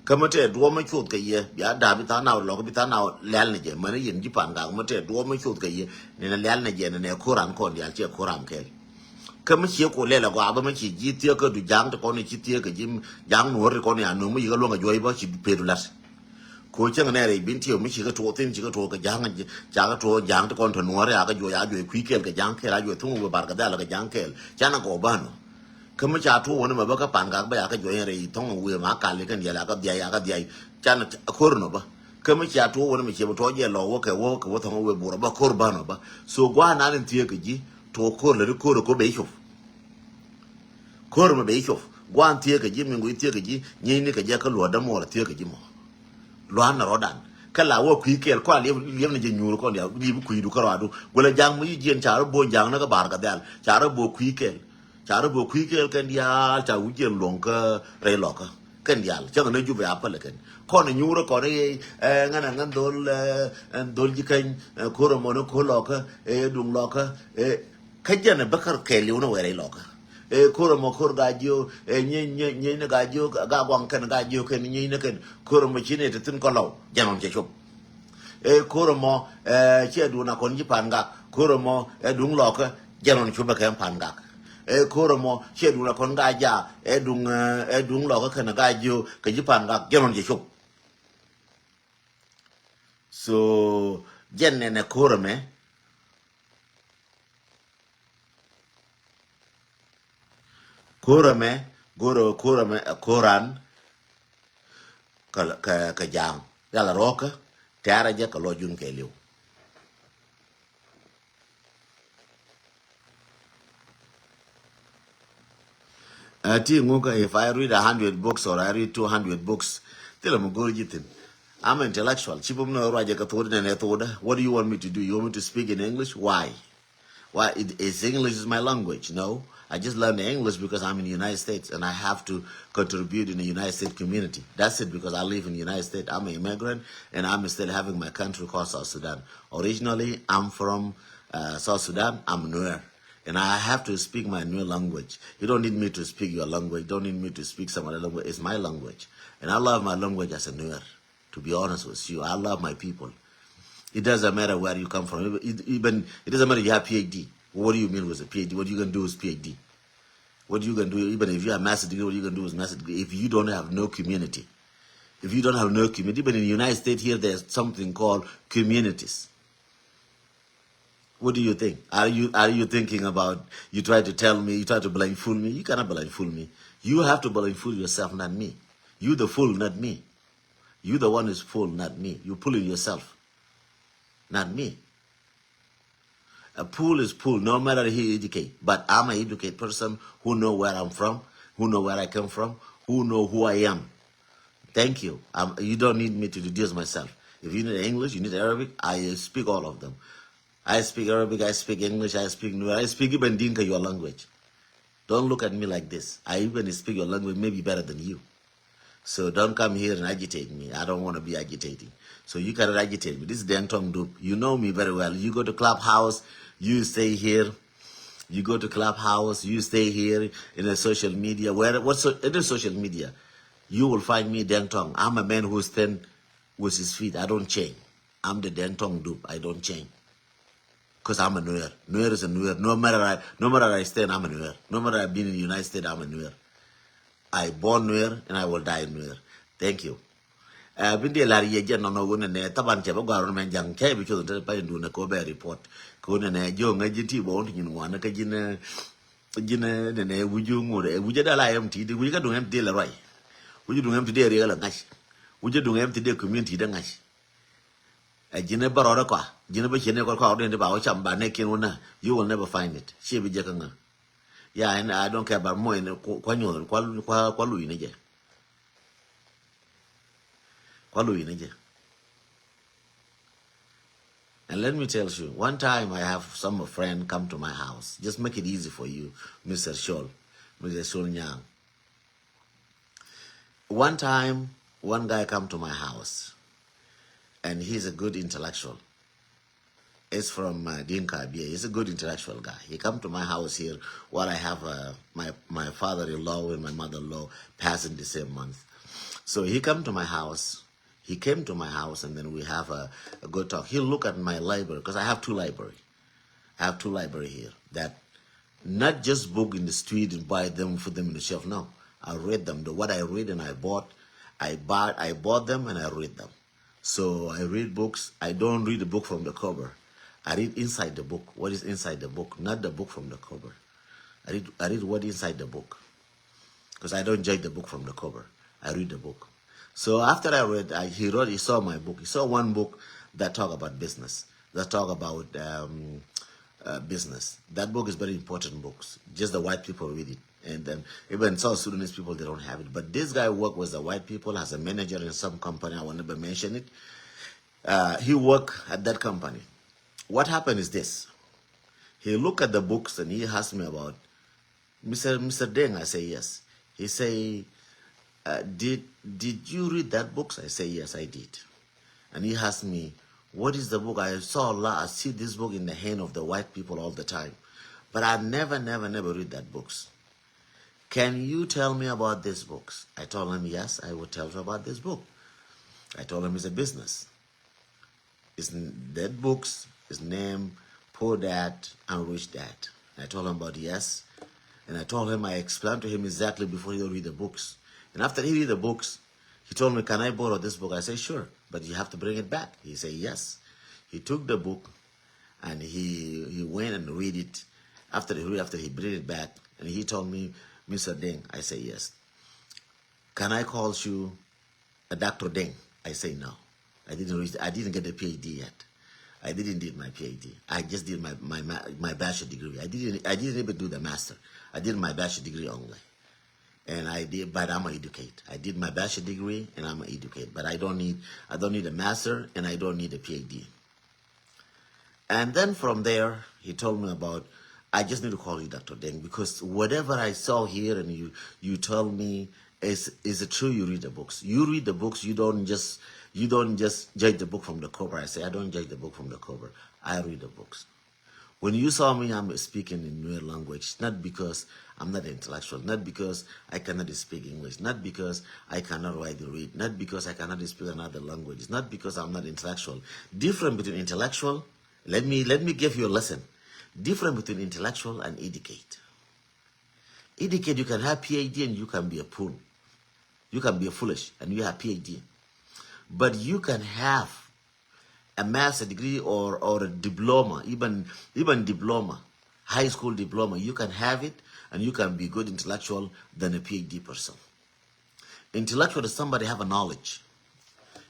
Kä mi tɛɛ duɔ̱ɔ̱p mi cuɔth kɛ yɛ bia da̱a̱p bi tha̱a̱ŋ naw lɔk bi tha̱a̱ŋ naw lɛl ni jɛ mɛn yɛn ji̱ Pa̱a̱n Gak mi tɛɛ duɔ̱ɔ̱p mi cuɔth kɛ yɛ nɛnɛ lɛl ni jɛ nɛnɛ ko̱r ran kɔn diaal ciɛ ko̱r ram kɛl. Kä mi cie ku lɛl agɔaa bä mi ci ji̱ thieekä du ja̱a̱ŋ ti kɔn i̱ ci thieekä ji̱ ja̱a̱ŋ nuɔ̱ɔ̱r ti kɔn i̱ anööŋ mi yikä luäŋ a juɔ̱c bä ci pet lat. Ko cäŋ nɛ rɛy bin tieu mi ci kä tuɔɔk thin ci kä tuɔɔk kɛ ja̱a̱ŋ ca kä tuɔɔk ja̱a̱ŋ ti kɔn te nuɔ̱ɔ̱r ya kä juɔ̱c a juɔ̱c kui̱ kɛl kɛ ja̱a̱ŋ kɛl a juɔ̱c thuŋ wëë bar kɛ dhɛl kɛ ja̱a̱ŋ kɛl. Canɛ gɔɔ bä nɔ. Kä mi ca tuɔɔk wä ni mɛ bä kä Pa̱a̱n Gak bä ya kä juɔ̱c rɛy thɔŋ wëë ma kal ikɛn yɛl a kä dhiay a kä dhiay. Canɛ ko̱r nɔ bä. Kä mi ca tuɔɔk wä ni mɛ cie bä tuɔɔk jɛ lɔ wä kɛ wä kɛ wä thɔŋ wëë burɔ bä ko̱r bä nɔ bä. So gua̱a̱ nan in thieekä ji̱ tuɔɔk ko̱r lɛ ri ko̱r ɛ ko̱r bɛ i̱ cop. Ko̱r mɛ bɛ i̱ cop gua̱a̱n thieekä ji̱ mi ŋui̱ thieekä ji̱ nyieyni kɛ jɛ kä luɔ̱t dämuɔl thieekä ji̱ mɔ. Lua̱a̱n na rɔ̱dan kä la wä kui̱ kɛl kɔn a liep liep ni jɛ nyuur kɔn diaal liep kui̱du kä rɔadu guɛlɛ ja̱a̱ŋ mi ji̱ jiɛn ca rɔ bo̱o̱ ja̱a̱ŋ ni kä bar kɛ dhɛl ca rɔ bo̱o̱ kui̱ kɛl. Ca rɔ bo̱o̱ kui̱ kɛl kɛn diaal ca wi̱c jiɛn luɔ̱ŋ kä rɛy lɔkä kɛn diaal cäŋ ni jupɛ a päl kɛn kɔn nyuur kɔn i̱ ɛ ŋän ɛ ŋän dhol ɛ dhol ji̱ kɛny ɛ ko̱r ɛmɔ ni ko̱r lɔkä ɛ duŋ lɔkä ɛ Kä jɛn ɛ bä kär kɛɛliw ni wɛɛr ilɔkä. Ɛ ko̱r ɛmɔ ko̱r Gaa Jiök ɛ nyieny nyieny nyieny ni Gaa Jiök Gaa Guaŋ kɛn Gaa Jiök kɛn nyieny ni kɛn ko̱r ɛmɔ ci ni ti thin kɔlɔw jɛn ɣɔn cɛ cop. Ɛ ko̱r ɛmɔ ɛ ciɛ duun a kɔn ji̱ Pa̱a̱n Gak ko̱r ɛmɔ ɛ duŋ lɔkä jɛn ɣɔn cop ɛ kɛn Pa̱a̱n Gak. Ɛ ko̱r ɛmɔ ciɛ duun a kɔn Gaa Jaak ɛ duŋ ɛ duŋ lɔkä kɛn Gaa Jiök kɛ ji̱ Pa̱a̱n Gak jɛn ɣɔn cɛ cop. So jɛn nɛn ɛ ko̱r ɛmɛ. Ko̱r ɛmɛ go̱r ɛ ko̱r ɛmɛ ɛ ko̱ran. Kɛ kɛ kɛ ja̱a̱ŋ yal a rɔɔkä tɛ̈rɛ jɛ kɛ lɔ jun kɛ liw. Ɛ ti ŋukä if I read a hundred books or I read two hundred books thilɛ mi go̱r ji̱ thi̱n. I'm an intellectual ci bum ni ruacɛ kɛ thok nɛn ɛ thokdä. What do you want me to do? You want me to speak in English? Why? Why it, is English is my language? No, I just learned English because I'm in the United States and I have to contribute in the United States community. That's it, because I live in the United States. I'm an immigrant and I'm still having my country called South Sudan. Originally, I'm from uh, South Sudan. I'm Nuer. And I have to speak my Nuer language. You don't need me to speak your language. Don't need me to speak some other language. It's my language. And I love my language as a Nuer. To be honest with you, I love my people. It doesn't matter where you come from. Even, even it doesn't matter if you have P H D. What do you mean with a P H D? What you gonna do with P H D? What you gonna do? Even if you have master's degree, what you gonna do with master's degree? If you don't have no community, if you don't have no community, even in the United States here, there's something called communities. What do you think? Are you are you thinking about? You try to tell me, you try to blindfold me. You cannot blindfold me. You have to blindfold yourself, not me. You the fool, not me. You the one is fool, not me. You pulling yourself, not me. A fool is fool, no matter he educate. But I'm an educated person who know where I'm from, who know where I come from, who know who I am. Thank you. Um, you don't need me to introduce myself. If you need English, you need Arabic, I speak all of them. I speak Arabic, I speak English, I speak Nuer, I speak even Dinka, your language. Don't look at me like this. I even speak your language maybe better than you. So don't come here and agitate me. I don't want to be agitating. So you cannot agitate me. This is Deng Tong Dup. You know me very well. You go to Clubhouse, you stay here. You go to Clubhouse, you stay here in the social media. Where what so, any social media, you will find me Deng Tong. I'm a man who stand with his feet. I don't change. I'm the Deng Tong Dup. I don't change. Because I'm a Nuer. Nuer is a Nuer. No matter I, no matter I stand, I'm a Nuer. No matter I've been in the United States, I'm a Nuer. I born Nuer and I will die Nuer. Thank you. Ɛ, bin dee lar yɛ jɛ nɔnɔ wun nɛ, taban cɛ bä gɔar wun mɛ jaŋ, cɛ bi cuɔth te pa in dun ko bɛ report. Ko nɛ nɛ, jiɔ ŋɛ jin ti bɔ wun ti nyin ŋuan, kä jin, ɛ, jin, ɛ, nɛ nɛ, wuju ŋur, ɛ, wuju da la M T D, wuju ka duŋ M T D la ruai. Wuju duŋ M T D riɛ la ŋac. Wuju duŋ M T D community da ŋac. Ɛ, jin bä rɔɔdɛ kɔa, jin bä cien kɔa, kɔa rɔɔdɛ ba wä cam ba nɛ kien wun nɛ, you will never find it. Cɛ bi jɛ kä ŋa. Ya, and I don't care about more in kua nyuɔth, kua, kua, kua lui ni jɛ. Kua lui ni jɛ. And let me tell you, one time I have some friend come to my house. Just make it easy for you, Mister Shol, Mister Shol Nyang. One time, one guy come to my house, and he's a good intellectual. It's from, uh, Dinka Abia. He's a good intellectual guy. He come to my house here while I have, uh, my, my father-in-law and my mother-in-law passing the same month. So he come to my house. He came to my house and then we have a, a good talk. He look at my library, 'cause I have two library. I have two library here that not just book in the street and buy them, put them in the shelf. No, I read them. The, what I read and I bought, I bought, I bought them and I read them. So I read books. I don't read the book from the cover. I read inside the book. What is inside the book? Not the book from the cover. I read, I read what inside the book. 'Cause I don't judge the book from the cover. I read the book. So after I read, I, he wrote, he saw my book. He saw one book that talk about business, that talk about, um, uh, business. That book is very important books. Just the white people read it. And then even South Sudanese people, they don't have it. But this guy work with the white people as a manager in some company. I will never mention it. Uh, he work at that company. What happened is this. He look at the books and he asked me about, "Mister, Mister Deng?" I say, "Yes." He say, uh, "Did, did you read that books?" I say, "Yes, I did." And he asked me, "What is the book? I saw a lot, I see this book in the hand of the white people all the time. But I never, never, never read that books. Can you tell me about these books?" I told him, "Yes, I will tell you about this book." I told him it's a business. It's n-, that books is named Poor Dad and Rich Dad. And I told him about, yes. And I told him, I explained to him exactly before he read the books. And after he read the books, he told me, "Can I borrow this book?" I said, "Sure, but you have to bring it back." He said, "Yes." He took the book and he, he went and read it. After he read, after he bring it back, and he told me, "Mister Deng?" I say, "Yes." "Can I call you a Doctor Deng?" I say, "No. I didn't reach, I didn't get a P H D yet. I didn't did my P H D. I just did my, my, my, my bachelor degree. I didn't, I didn't even do the master. I did my bachelor degree only." And I did, but I'm an educate. I did my bachelor degree and I'm an educate. But I don't need, I don't need a master and I don't need a P H D. And then from there, he told me about, "I just need to call you Doctor Deng, because whatever I saw here and you, you tell me is, is it true you read the books? You read the books, you don't just, you don't just judge the book from the cover." I say, "I don't judge the book from the cover. I read the books." When you saw me, I'm speaking in Nuer language, not because I'm not intellectual, not because I cannot speak English, not because I cannot write and read, not because I cannot speak another language, not because I'm not intellectual. Difference between intellectual, let me, let me give you a lesson. Difference between intellectual and educate. Educate, you can have P H D and you can be a fool. You can be a foolish and you have P H D. But you can have a master degree or, or a diploma, even, even diploma, high school diploma, you can have it and you can be good intellectual than a P H D person. Intellectual is somebody have a knowledge.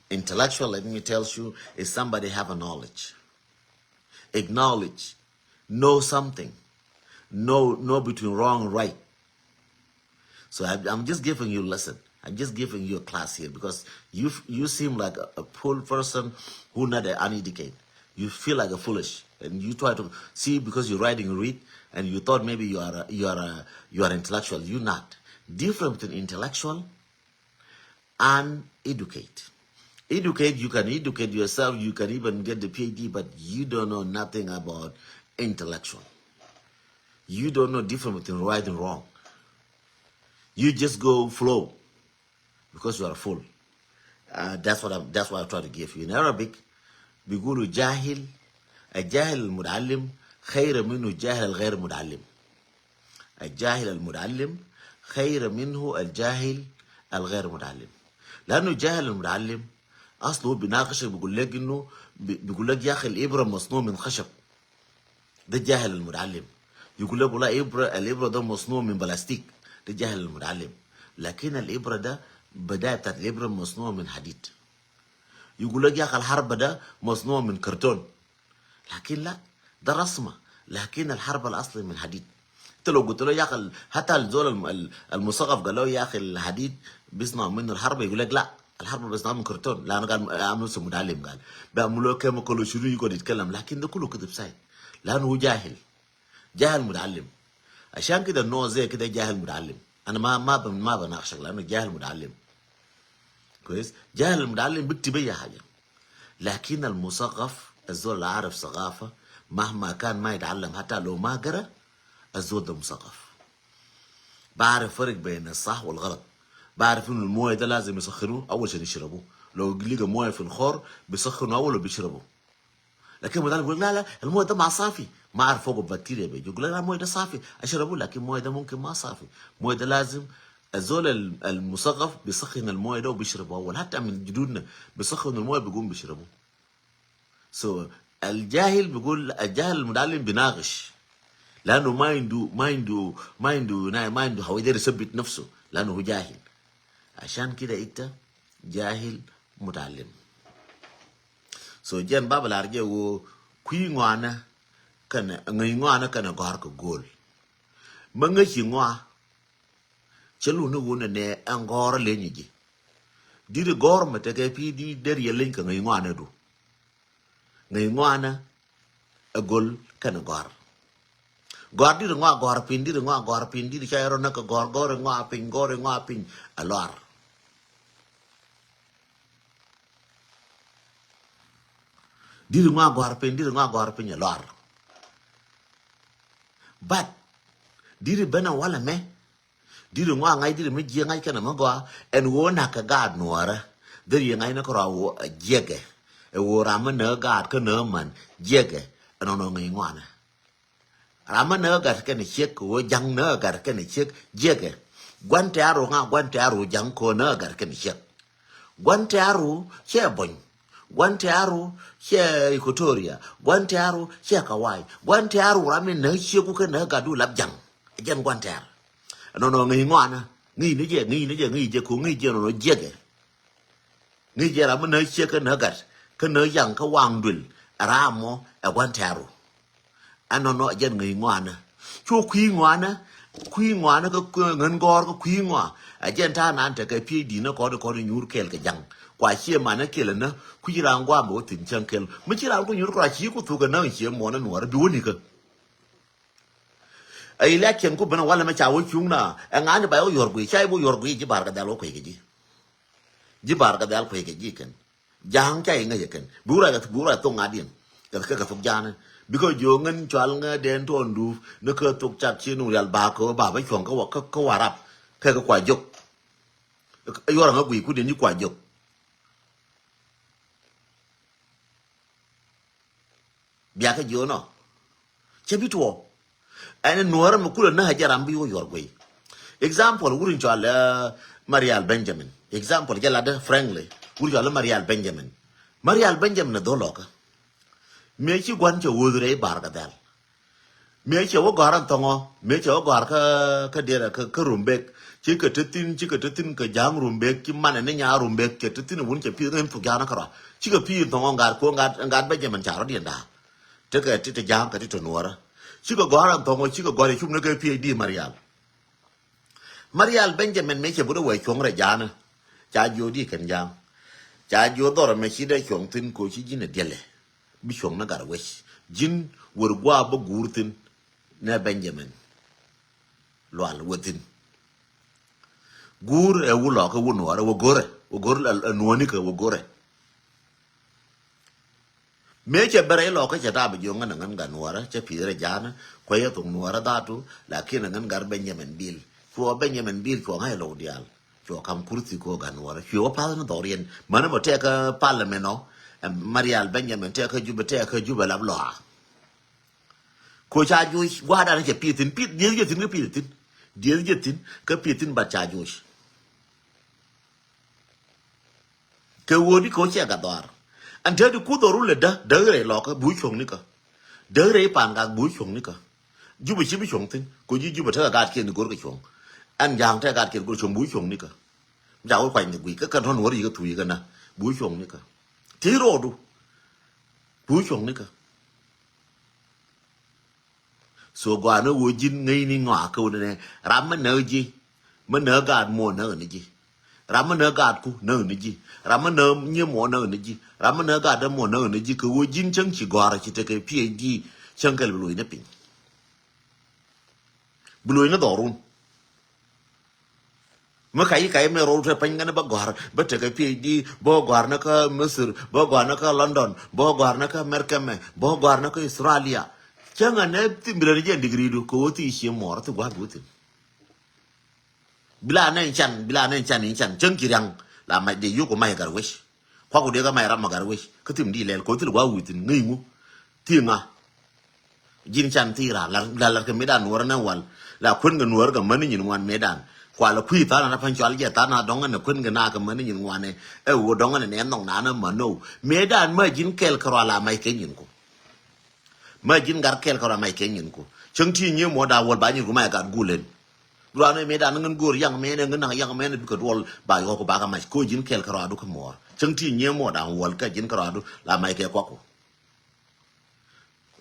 Intellectual, let me tell you, is somebody have a knowledge. Acknowledge, know something, know, know between wrong and right. So I, I'm just giving you a lesson. I'm just giving you a class here because you, you seem like a, a fool person who not uneducated. You feel like a foolish, and you try to see because you're writing, read, and you thought maybe you are a, you are a, you are intellectual. You not. Different between intellectual and educate. Educate, you can educate yourself, you can even get the P H D, but you don't know nothing about intellectual. You don't know difference between right and wrong. You just go flow because you are a fool. Uh, that's what I'm, that's what I try to give you. In Arabic, بيقولوا جاهل، الجاهل المتعلم خير منه الجاهل الغير متعلم. الجاهل المتعلم خير منه الجاهل الغير متعلم. لأنه الجاهل المتعلم أصله بيناقشك بيقول لك إنه بي-، بيقول لك يا أخي الإبرة مصنوع من خشب. ده جاهل المتعلم. يقول لك والله إبرة، الإبرة ده مصنوع من بلاستيك. ده جاهل المتعلم. لكن الإبرة ده، بداية بتاعت الإبرة مصنوع من حديد. يقول لك يا أخي الحربة ده مصنوع من كرتون. لكن لا، ده رسمة. لكن الحربة الأصلي من حديد. أنت لو قلت له يا أخي ال-، حتى الزول الم-، ال-، المثقف قال له يا أخي الحديد بيصنع منه الحربة، يقول لك لا، الحربة بيصنع من كرتون. لا، أنا قال أنا نفسي متعلم، قال بيعملوا له كيميكال وشنو، يقعد يتكلم. لكن ده كله كذب ساي، لأنه هو جاهل. جاهل متعلم. عشان كده النوع زي كده جاهل متعلم. أنا ما، ما ب-، ما بناقشك لأنه جاهل متعلم. كويس؟ جاهل المتعلم بيكتب أي حاجة. لكن المثقف، الزول اللي عارف ثقافة، مهما كان ما يتعلم، حتى لو ما قرأ، الزول ده مثقف. بعرف فرق بين الصح والغلط. بعرف إنه الموية ده لازم يسخنوه أول شيء يشربوه. لو لقى موية في الخور، بيسخنوا أول وبيشربوا. لكن بدل يقول: "لا، لا، الموية ده ما صافي." ما عارف فوقه بكتيريا بيجي. يقول: "لا، لا، الموية ده صافي، أشربه." لكن الموية ده ممكن ما صافي. الموية ده لازم الزول ال-، المثقف بيسخن الموية ده وبيشربه أول. حتى من جدودنا بيسخن الموية بيقوم بيشربه. So، الجاهل بيقول، الجاهل المتعلم بيناقش. لأنه ما عنده، ما عنده، ما عنده، ما عنده هوية، داير يثبت نفسه. لأنه هو جاهل. عشان كده أنت جاهل متعلم. So, jɛn Baba lar jɛ woo kui̱ ŋɔaanä kɛnɛ, ŋäc ŋɔaanä kɛnɛ gɔ̱a̱r kɛ go̱o̱l. Mä ŋäc ci ŋɔaa. Cä luni wun ɛ nɛ ɛn gɔ̱a̱r ɛ leny ji̱. Di̱t ɛ gɔ̱a̱r mɛ tekɛ pi̱i̱ di̱t der yɛ leny kɛ ŋäc ŋɔaanä du. Ŋäc ŋɔaanä ɛ go̱l kɛnɛ gɔ̱a̱r. Gɔ̱a̱r di̱t ɛ ŋɔaa gɔ̱a̱r piny, di̱t ɛ ŋɔaa gɔ̱a̱r piny, di̱t ɛ ca yɛ rɔ näk kɛ gɔ̱a̱r, gɔ̱a̱r ɛ ŋɔaa piny, gɔ̱a̱r ɛ ŋɔaa piny ɛ lɔar. Di̱t ŋɔaa gɔ̱a̱r piny, di̱t ŋɔaa gɔ̱a̱r piny ɛ lɔar. But di̱t ben a walɛ mɛ. Di̱t ŋɔaa ŋa̱c, di̱t mi jiɛ ŋa̱c kɛnɛ mi gɔaa. Ɛn ɣöö nak kɛ gaat nuɔɔrä. Dhil yɛ ŋa̱c ni kɛ rɔa ɣöö a jiɛkɛ. Ɛ ɣöö ram mi nääk gaat kä nääk man jiɛkɛ. Ɛnɔnɔ ŋäc ŋɔaanä. Ram mi nääk gat kɛnɛ ciek, ɣöö ja̱ŋ nääk gat kɛnɛ ciek, jiɛkɛ. Gua̱n tɛ̈ru ŋa, gua̱n tɛ̈ru ja̱ŋ kɛ ɣöö nääk gat kɛnɛ ciek. Gua̱n tɛ̈ru cɛ Bony. Gua̱n tɛ̈ru cɛ Equatoria. Gua̱n tɛ̈ru cɛ Kawai. Gua̱n tɛ̈ru ram mi nääk ciek ku kɛ nääk gatdu lap ja̱ŋ. Jɛn gua̱n tɛ̈r. Nɔnɔ ŋäc ŋɔaanä. Ŋäc ni jɛ, ŋäc ni jɛ, ŋäc jɛ ko, ŋäc jɛ nɔnɔ jiɛkɛ. Ŋäc jɛ ram mi nääk ciek kä nääk gat, kä nääk ja̱ŋ kä waŋ duël. Ram mɔ ɛ gua̱n tɛ̈ru. Ɛnɔnɔ ɛ jɛn ŋäc ŋɔaanä. Cu kui̱ ŋɔaanä, kui̱ ŋɔaanä kä, kä ŋän gɔ̱a̱r kä kui̱ ŋɔaa. Ɛ jɛn ta̱a̱ nan tekɛ PhD ni kɔn, kɔn nyuur kɛɛl kɛ ja̱ŋ. Kua ciɛ manä kɛɛl ɛnä, kui̱ raan gua̱a̱m bɛ wä thi̱n cäŋ kɛɛl. Mi ci raan ku nyuur kɔn a ci ku thuk ɛnä ciɛ muɔ̱ɔ̱n ɛn nuɔ̱ɔ̱rä bi wä nikä. Ɛ election ku ben ɛ walɛ mɛ ca wä cuŋ na, ɛ ŋa̱a̱n i̱ ba wä yuɔr guiy, ca i̱ wä yuɔr guiy ji̱ Bar Gɛdhɛl wä kuec kɛ ji̱. Ji̱ Bar Gɛdhɛl kuec kɛ ji̱ kɛn. Ja̱a̱ŋ ca i̱ ŋäc ɛ kɛn. Bi wä ruac, bi wä ruac thok ŋa̱diɛn. Kɛ, kɛ, kɛ thok ja̱a̱nä. Bikɛ jiö ŋän cual ŋädɛn tɔɔn duuf ni kä thok cak ci nuŋ rial ba kɛ wä ba bä cuɔ̱ŋ kä wa, kä, kä Warap. Kɛ kɛ kua jok. Ɛ yuɔr ŋä guiy kudin ji̱ kua jok. Biakä jiö nɔ. Cɛ bi tuɔ. Ɛn nuɔrä mi kulɛ näk a jɛ ram bi wä yuɔr guey. Example, wur in cɔal, eh, Marial Benjamin. Example, jɛ latdä frankly. Wur cɔal Marial Benjamin. Marial Benjamin ɛ dho̱l lɔkä. Mëë ci gua̱n cɛ wuɔth rɛy Bar Gɛdhɛl. Mëë cɛ wä gɔ̱a̱r ɛn thɔŋɔ, mëë cɛ wä gɔ̱a̱r kä, kä diɛrɛ, kä, kä Rumbek. Cikɛ te thi̱n, cikɛ te thi̱n kɛ ja̱a̱ŋ Rumbek, ci manɛ ni nyaa Rumbek, cɛ te thi̱n wun cɛ pi̱th ŋän thuk ja̱a̱ŋ ni kärɔa. Cikɛ pi̱i̱ in thɔŋɔ ŋa̱a̱t kuɔ ŋa̱a̱t, ŋa̱a̱t Benjamin ca rɔ diɛn da̱a̱. Tekɛ ti te ja̱a̱ŋ kɛ ti te nuɔrä. Cikɛ gɔ̱a̱r ɛn thɔŋɔ, cikɛ gɔ̱a̱r ɛ cum ni kɛ PhD Marial. Marial Benjamin mëë cɛ butdä wee cuɔ̱ŋ rɛ ja̱a̱nä. Ca jiö di kɛn ja̱a̱ŋ. Ca jiö dhɔrɛ mɛ ci dee cuɔ̱ŋ thi̱n koci ji̱n ɛ diɛlɛ. Bi cuɔ̱ŋ ni gat wec. Ji̱n wër gua̱a̱ bä guur thi̱n. Nɛ Benjamin. Lual wä thi̱n. Guur ɛ wulɔkä wä nuɔrä, wä go̱rɛ. Wä go̱rɛ ɛ nuɔ̱nikɛ wä go̱rɛ. Mëë cɛ bɛ rɛy lɔkä cɛ ta̱a̱ bɛ jiök ŋän ɛ ŋän gat nuɔrä, cɛ pi̱i̱th rɛ ja̱a̱nä, kuɛ yɛ thok nuɔrä dhatu, lakin ɛ ŋän gat Benjamin Bill. Cuɔ Benjamin Bill cuɔ ŋa̱c lɔw diaal. Cuɔ kam kurthi kɛ gat nuɔrä. Cuɛ wä pa̱th ni dhɔriɛn. Mänä mɔ tɛɛkä parliament ɔ, ɛ Marial Benjamin tɛɛkä Jubɛ, tɛɛkä Jubɛ lap lɔaa. Ko ca joc, gua̱a̱r dan cɛ pi̱i̱th thi̱n, pi̱i̱th, dieth jɛ thi̱n kä pi̱i̱th thi̱n. Dieth jɛ thi̱n kä pi̱i̱th thi̱n, but ca joc. Kɛ ɣöö di kɛ ɣöö ciɛ gat dhɔaar. Ɛn te di kuth dhɔru lɛ däk, däk rɛy lɔkä, bi wä cuɔ̱ŋ nikä. Däk rɛy Pangak, bi wä cuɔ̱ŋ nikä. Jubɛ ci bi cuɔ̱ŋ thi̱n, kɛ ɣöö ji̱ Jubɛ tekɛ gat kiɛn di go̱r kɛ cuɔ̱ŋ. Ɛn Ja̱a̱ŋ tekɛ gat kiɛn go̱r cuɔ̱ŋ, bi wä cuɔ̱ŋ nikä. Mi ca wä kuany ni guic, kä kɛn tɔ̱ Nuɔ̱ɔ̱r yi̱ kä thuc kɛ na, bi wä cuɔ̱ŋ nikä. Ti rɔɔdu, bi wä cuɔ̱ŋ nikä. So gɔaa ni ɣöö ji̱n ŋäcni ŋɔak kä wä ni nɛ, ram mi näk ji̱, mi näk gaat muɔ näk ni ji̱. Ram mi näk gaatku näk ni ji̱. Ram mi näk nyimuɔ näk ni ji̱. Ram mi näk gaat dämuɔ näk ni ji̱. Kɛ ɣöö ji̱n cäŋ ci gɔ̱a̱r ci tekɛ P H D, cäŋ kɛl bi loc ni piny. Bi loc ni dhɔrun. Mi kac kac mɛ rɔɔdu te pany kɛn bä gɔ̱a̱r, bä tekɛ P H D, bä gɔ̱a̱r ni kä Misir, bä gɔ̱a̱r ni kä London, bä gɔ̱a̱r ni kä America mɛ, bä gɔ̱a̱r ni kä Australia. Cäŋ anɛ thim bi lɛ ni jɛ degree du, kɛ ɣöö thi ci muɔɔr, thi gua̱a̱r bi wä thi̱n. Bila nɛ can, bila nɛ can, in can. Cäŋ ci riaŋ la mac dee yio̱k kɛ mac gat wec. Kuak ku dee kä mac ram ma gat wec. Kä thim di lɛl kɛ ɣöö thil gua̱a̱r wi̱i̱ thi̱n ŋäc ŋu. Thi ŋa. Ji̱n can thi ra la, la, la kɛ mëëdan Nuɔ̱ɔ̱r nɛ wal. La kuën kɛ Nuɔ̱ɔ̱r kɛ män ni nyin ŋuan mëëdan. Kua la kui̱ tha̱a̱n na pa̱ny cɔal jɛ tha̱a̱n na dɔ̱ŋ nɛ kuën kɛ na kɛ män ni nyin ŋuan ɛ. Ɛ ɣöö dɔ̱ŋ nɛ nɛ nhɔk na nɛ män nɔ. Mëëdan mä ji̱n kɛl kärɔa la mac kɛ nyin ku. Mä ji̱n gat kɛl kärɔa mac kɛ nyin ku. Cäŋ ti nyiee muɔ̱ɔ̱r da̱a̱ wäl ba nyin ku mac gat gulen. Duran ɛ mëëdan ŋän go̱o̱r yaŋ mɛn ɛ ŋän naŋ yaŋ mɛn ɛ bikɛ duɔl ba yɔk ku ba kä mac. Ko ji̱n kɛl kärɔa du kä muɔ̱ɔ̱r. Cäŋ ti nyiee muɔ̱ɔ̱r da̱a̱ wäl kä ji̱n kärɔa du la mac kɛ kuak ku.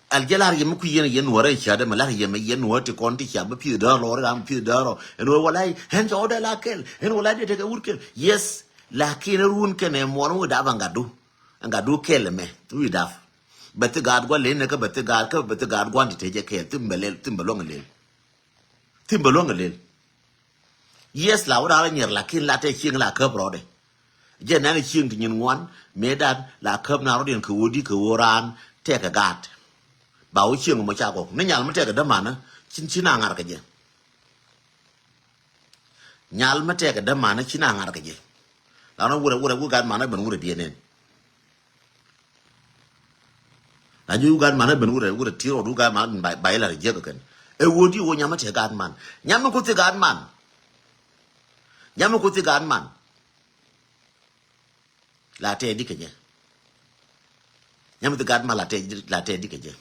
Al jɛ lar yɛ mi kui̱ yɛn, yɛn Nuɔ̱ɔ̱r ɛ cia̱dɛ mɛ lar yɛ mɛ yɛn Nuɔ̱ɔ̱r ti kɔn ti cia mi pi̱th däär lɔr ram pi̱th däär rɔ. Ɛn wä walay, ɛn cɛ wä dee la kɛl. Ɛn walay dee tekɛ wur kɛl. Yes, lakin ɛ run kɛn ɛ muɔ̱ɔ̱r wä dap ɛn gat du. Ɛn gat du kɛl ɛmɛ. Wä dap. Bɛ thi gaat gua̱l lɛn ɛ kä bɛ thi gaat kä bɛ thi gaat gua̱n ti te jɛ kɛɛl. Thim bɛ lɛl, thim bɛ luäŋ ɛ lɛl. Thim bɛ luäŋ ɛ lɛl. Yes, la wä da̱a̱r ɛ nyiɛr lakin la tɛ cieŋ la käp rɔɔdɛ. Jɛ nɛn cieŋ ti nyin ŋuan mëëdan la käp na rɔ̱diɛn kɛ ɣöö di kɛ ɣöö raan tɛkɛ gaat. Ba wä cieŋ mɔ ca gɔk ni nyal mi tɛkɛ dämanä cin cin a ŋa̱r kɛ jɛ. Nyal mi tɛkɛ dämanä cin a ŋa̱r kɛ jɛ. La nɔ wurɛ wurɛ wurɛ gaat manä ben wurɛ diɛn nɛn. Na ji̱ wä gaat manä ben wurɛ wurɛ ti rɔɔd wä gaat manä ben ba ilɛ rɛ jiäk kɛn. Ɛ wä di wä nyam mi tɛkɛ gaat man. Nyam mi kuth ti gaat man. Nyam mi kuth ti gaat man. La tɛɛdi kɛ jɛ. Nyam ti gat ma la tɛɛdi, la tɛɛdi kɛ jɛ.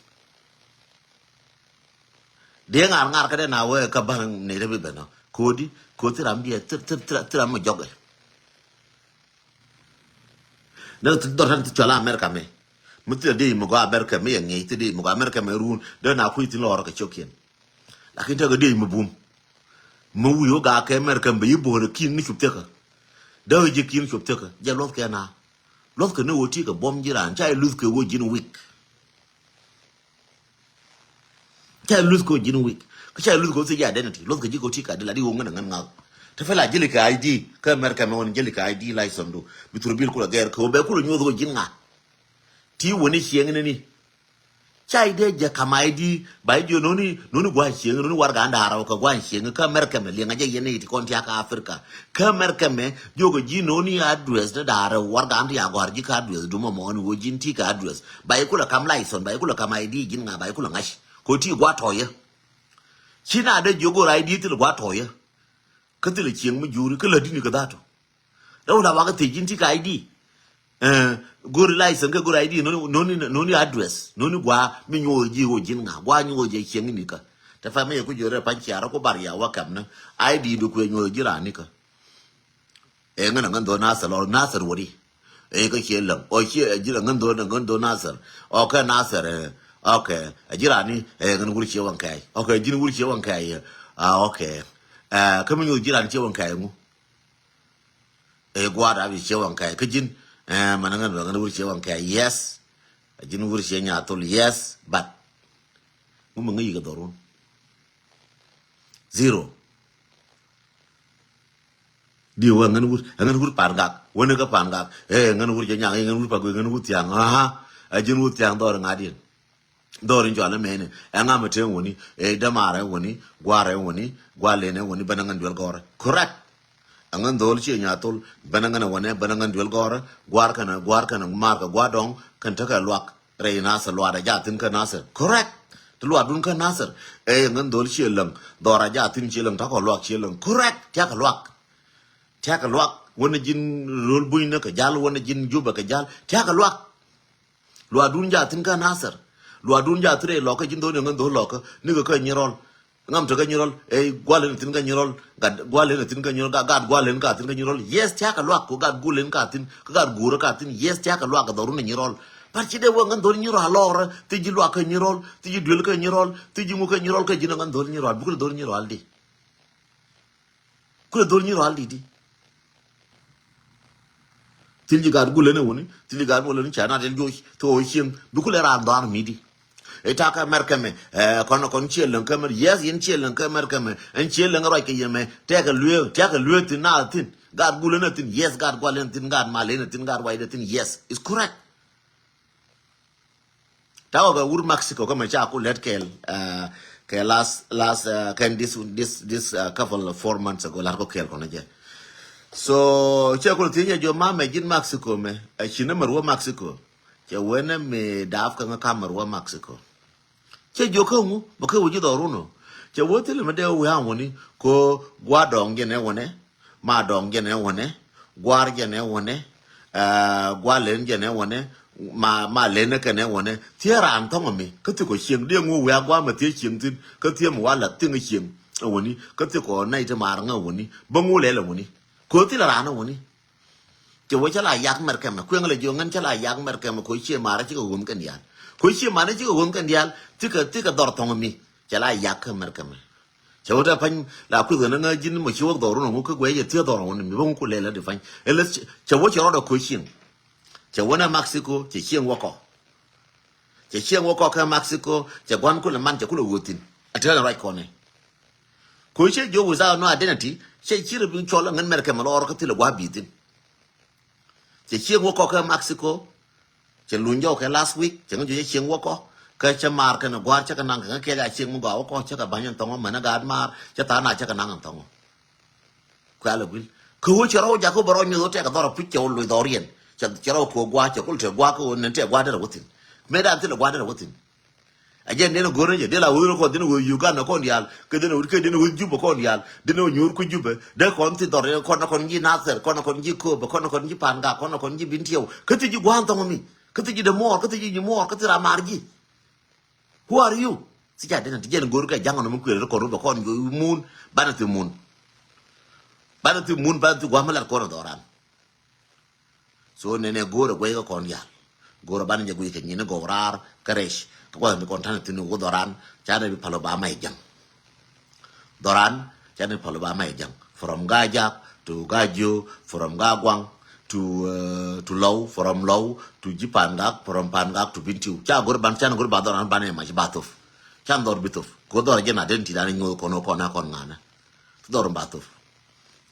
Dee ŋa̱r ŋa̱r kä dee na wee kä ba̱n ni rɛ bi ben ɔ. Ko̱di, ko̱di thi ram biɛ, thi, thi, thi, thi ram mi jɔkɛ. Dee thi dɔr tan thi cɔl America mi. Mi thi dee mi gɔaa America mi yɛ ŋi̱i̱c thi dee mi gɔaa America mi run. Dee na kui̱ thi lɔɔr kɛ ciokiɛn. Lakin tekɛ diec mi bum. Mi wi̱i̱ wä gak kɛ America bɛ yi bo̱o̱rɛ ki̱n ni cup thiekä. Däk ji̱ ki̱n cup thiekä. Jɛ luɔth kɛ na. Luɔth kɛ ni wä ti kɛ buɔ̱m ji̱ raan. Ca i̱ luth kɛ wä ji̱n wik. Ca i̱ luth kɛ wä ji̱n wik. Kä ca i̱ luth kɛ wä thiec identity. Luɔth kɛ ji̱ kɛ wä ti kɛ adi la di wä ŋän ɛ ŋän ŋa̱k. Te fɛ la jeli kɛ I D. Kä America mɛ wä ni jeli kɛ I D license du. Bi thur bil kulɛ gɛr kɛ wä bɛ kulɛ nyuɔth wä ji̱n ŋa̱. Ti wä ni cieŋ ni ni. Ca i̱ dee jɛ kam I D, ba i̱ jiö noni, noni gua̱a̱c cieŋ, noni warɛgak da̱ŋ rɛw kɛ gua̱a̱c cieŋ, kä America mɛ liɛŋ a jɛ yɛn i̱ ti kɔn tiak kä Africa. Kä America mɛ, jiökɛ ji̱ noni address ni da̱ŋ rɛw warɛgak ti a gɔ̱a̱r ji̱ kä address dumɔ mɔni wä ji̱n ti kä address. Ba i̱ kulɛ kam license, ba i̱ kulɛ kam I D ji̱n ŋa̱, ba i̱ kulɛ ŋa̱c. Kɛ ti gua̱a̱c tɔ̱ yɛ. Ci na dee jiök go̱r I D thil gua̱a̱c tɔ̱ yɛ. Kä thilɛ cieŋ mi juri, kä lätdini kɛ dhatu. Rɛw la wakä thiec ji̱n ti ka I D. Eh, go̱ri license kɛ go̱ri I D, noni, noni, noni address, noni gua̱a̱ mi nyuɔth ji̱ ɣöö ji̱n ŋa̱, gua̱a̱ nyuɔth ji̱ cieŋ nikä. Te fam mi yɛ ku jiö rɛ pany ciaar ku bar ya wä kɛm ni. I D bi kuɛ nyuɔth ji̱ raan nikä. Eh, ŋän a ŋän dhɔ Nasir lɔr, Nasir wä di. Eh, kä cie läŋ. Ɔ cie, eh, ji̱ rɛ ŋän dhɔ, ŋän dhɔ Nasir. Ɔ kɛ Nasir, eh, okay. Eh, ji̱ raan ni, eh, ŋän wur cie waŋ kɛɛc. Okay, ji̱n wur cie waŋ kɛɛc, eh. Ah, okay. Eh, kä mi nyuɔth ji̱ raan cie waŋ kɛɛc ŋu. Ɛ gua̱a̱r a bi ciɛ waŋ kɛɛc kä ji̱n. Ɛ, mɛn ŋän, ŋän wur ciɛ waŋ kɛɛc, yes. Ji̱n wur ciɛ Nyathol, yes, but ŋu mi ŋäc yikɛ dhɔrun. Zero. Di wä ŋän wur, ŋän wur Pangak. Wä ni kä Pangak. Ɛ, ŋän wur jɛ nyaŋ, ɛ, ŋän wur Pagui, ŋän wur Thiaŋ. Aha. Ɛ, ji̱n wur Thiaŋ dhɔr ŋa̱diɛn. Dhɔr in cɔal imɛni, ɛ ŋa mi te wuni, ɛ dämaar ɛ wuni, gua̱a̱r ɛ wuni, gua̱a̱r len ɛ wuni, bänä ŋän duel gɔ̱rä. Correct. Ɛ ŋän dhɔl ciɛ Nyathol, bänä ŋän ɛ wuni, bänä ŋän duel gɔ̱rä, gua̱a̱r kɛnɛ, gua̱a̱r kɛnɛ, maar kɛ gua̱a̱r dɔ̱ŋ, kɛn tekɛ luak, rɛy Nasir luaat ɛ jaathin kä Nasir. Correct. Ti luaatdun kä Nasir. Ɛ ŋän dhɔl ciɛ läŋ, dhɔr ɛ jaathin ciɛ läŋ, takɔ luak ciɛ läŋ. Correct. Tiakɛ luak. Tiakɛ luak. Wänɛ ji̱n ro̱l bunyni kɛ ja̱l, wänɛ ji̱n Jubɛ kɛ ja̱l. Tia̱a̱kɛ luak. Luaakdun jaathin kä Nasir. Luaakdun jaathin rɛy Lɔkä, ji̱n dho̱l ni ŋän dho̱l Lɔkä. Nikɛ kä Nyirɔl. Ŋam te kä Nyirɔl. Ɛ gua̱l len thin kä Nyirɔl. Gat gua̱l len thin kä Nyirɔl. Gat, gat gua̱l len ka thin kä Nyirɔl. Yes, tia̱a̱kɛ luak kɛ gat gua̱l len ka thin. Kä gat guurä ka thin. Yes, tia̱a̱kɛ luak kɛ dhɔrun ni Nyirɔl. But ci dee wä ŋän dho̱l Nyirɔl a lɔrä. Thi ji̱ luak kä Nyirɔl. Thi ji̱ duel kä Nyirɔl. Thi ji̱ ŋuk kä Nyirɔl, kä ji̱n ŋän dho̱l Nyirɔl. Bi kulɛ dho̱l Nyirɔl di. Kulɛ dho̱l Nyirɔl di di. Thil ji̱ gaat gulɛ ni wuni, thil ji̱ gaat gulɛ ni ca na del joc, thok cieŋ, bi kulɛ raan dhɔaar mi di. Ɛ ta̱a̱ kä Mɛrkɛ mɛ, ɛ, kɔn, kɔn ciɛ läŋ kä Mɛr, yes, yɛn ciɛ läŋ kä Mɛrkɛ mɛ, ɛn ciɛ läŋ ruac kɛ yɛ mɛ, tɛkɛ lueek, tɛkɛ lueek thin na thin, gaat gulɛ ni thin, yes, gaat gualɛ ni thin, gaat malɛ ni thin, gaat wac ni thin, yes, it's correct. Ta̱wä kɛ wur Mexico kä mɛ ca ku lɛt kɛɛl, uh, kɛ last, last, uh, kɛn this, this, this, uh, couple of four months ago, lat kɔ kɛɛl kɔnɛ jɛ. So cɛ kulɛ thiec jɛ jɔ mamɛ ji̱n Mexico mɛ, ɛ ci nɛ mɛ ruɔ Mexico. Cɛ wen nɛ mi daap kä ŋä kam mɛ ruɔ Mexico. Cɛ jiök kä ŋu bä kä wä ji̱ dhɔrun ɔ. Cɛ wä thilɛ mi dee wä wi̱i̱ an wäni ko gua̱a̱r dɔɔŋ jɛn ɛ wänɛ, ma dɔɔŋ jɛn ɛ wänɛ, gua̱a̱r jɛn ɛ wänɛ, ɛ, gua̱a̱r len jɛn ɛ wänɛ, ma, ma len ɛ kɛn ɛ wänɛ. Thiee raan thɔ̱ŋ mi kä thikɔ cieŋ dee ŋu wi̱i̱ a gua̱a̱r mɛ thiee cieŋ thi̱n kä thiee mi wa la̱th thiŋ cieŋ ɛ wäni kä thikɔ nɛy ti maar ŋä wäni bä ŋu lɛl ɛ wäni. Ko thilɛ raan ɛ wäni. Cɛ wä cä la yak Mɛrkɛ mɛ kueŋ lɛ jiɔ ŋän cä la yak Mɛrkɛ mɛ ko cie marä cikɛ ɣöm kɛn diaal. Ko cie marä cikɛ ɣöm kɛn diaal thikɛ, thikɛ dhɔr thɔŋ mi cɛ la yak kä Mɛrkɛ mɛ. Cɛ wä tɛ pany la kueth ɣän ŋä ji̱n mɔ ci wä dhɔr wun ŋu kä guɛ yɛ thiee dhɔr wun mi bä ŋu ku lɛ lɛ di pany. Ɛlɛ cɛ wä cɛ rɔdɛ ko cieŋ. Cɛ wä nɛ Mexico cɛ cieŋ wä kɔ. Cɛ cieŋ wä kɔ kä Mexico cɛ gua̱n kulɛ man cɛ kulɛ wä thin. A tɛn ruac kɔnɛ. Ko cɛ jiök without no identity, cɛ ci rɛ bi cɔl ŋän Mɛrkɛ mɛ lɔɔr kä thilɛ gua̱ bi thin. Cɛ cieŋ wä kɔ kä Mexico, cɛ luny jɔw kɛ last week, cɛ ŋä jiök cɛ cieŋ wä kɔ, kä cɛ maar kɛn gua̱r cɛ kɛ naŋ kɛ ŋä kɛɛl a cieŋ mi gɔaa wä kɔ, cɛ kɛ ba̱ny ɛn thɔŋɔ mɛn ɛ gaat maar, cɛ tha̱a̱ŋ na cɛ kɛ naŋ ɛn thɔŋɔ. Kuɛ alɛ guil. Kä ɣöö cɛ rɔw jakä bɛ rɔw nyuth ɣöö tɛkɛ dhɔr apuc cɛ wä loc dhɔr yɛn. Cɛ, cɛ rɔw kɛ ɣöö gua̱a̱ cɛ kul tɛ gua̱a̱ kä ɣöö nɛn tɛ gua̱a̱ derɛ wä thi̱n. Mëë dan thilɛ gua̱a̱ derɛ wä thi̱n. A jɛn den a go̱r ni jɛ, den a wä ɣöö kɔn, den a wä Uganda kɔn diaal, kɛ den a wä, kɛ den a wä Juba kɔn diaal, den a wä nyuur kä Juba. Dee kɔn thi dhɔr, kɔn, kɔn ji̱ Nathɛr, kɔn, kɔn ji̱ Kööbä, kɔn, kɔn ji̱ Pa̱a̱n Gak, kɔn, kɔn ji̱ Bintiɛw. Kä thi ji̱ gua̱a̱n thɔŋ mi. Kä thi ji̱ dee muɔɔr, kä thi ji̱ nyi muɔɔr, kä thi ram maar ji̱. Who are you? Ci ca den ti jɛn go̱r kɛ ja̱ŋ nɔ mi kuël rɔ kɔn rubɛ kɔn juɔc mun, banɛ thi mun. Banɛ thi mun, banɛ thi gua̱a̱m mi lat kɔn dhɔran. So nɛnɛ go̱r ɛ guɛy kä kɔn diaal. Go̱r ɛ banɛ jɛ guic kɛ nyin i̱ gɔw raar kä rɛc. Kä gua̱th ni kɔn ta̱n thi̱n i̱ wä dhɔran, ca nɛ bi palo ba mac ja̱ŋ. Dhɔran, ca nɛ palo ba mac ja̱ŋ. From Gaa-jaak to Gaa-jiök, from Gaa-guaŋ to, uh, to Lɔw, from Lɔw to ji̱ Pa̱a̱n Gak, from Pa̱a̱n Gak to Bintiu. Ca go̱r ban, ca nɛ go̱r ba dhɔran banɛ mac ba thof. Ca dhɔr bi thof. Ko dhɔr jɛn identity dan nyoth kɔn kɔn a kɔn ŋanɛ. Ti dhɔr ba thof.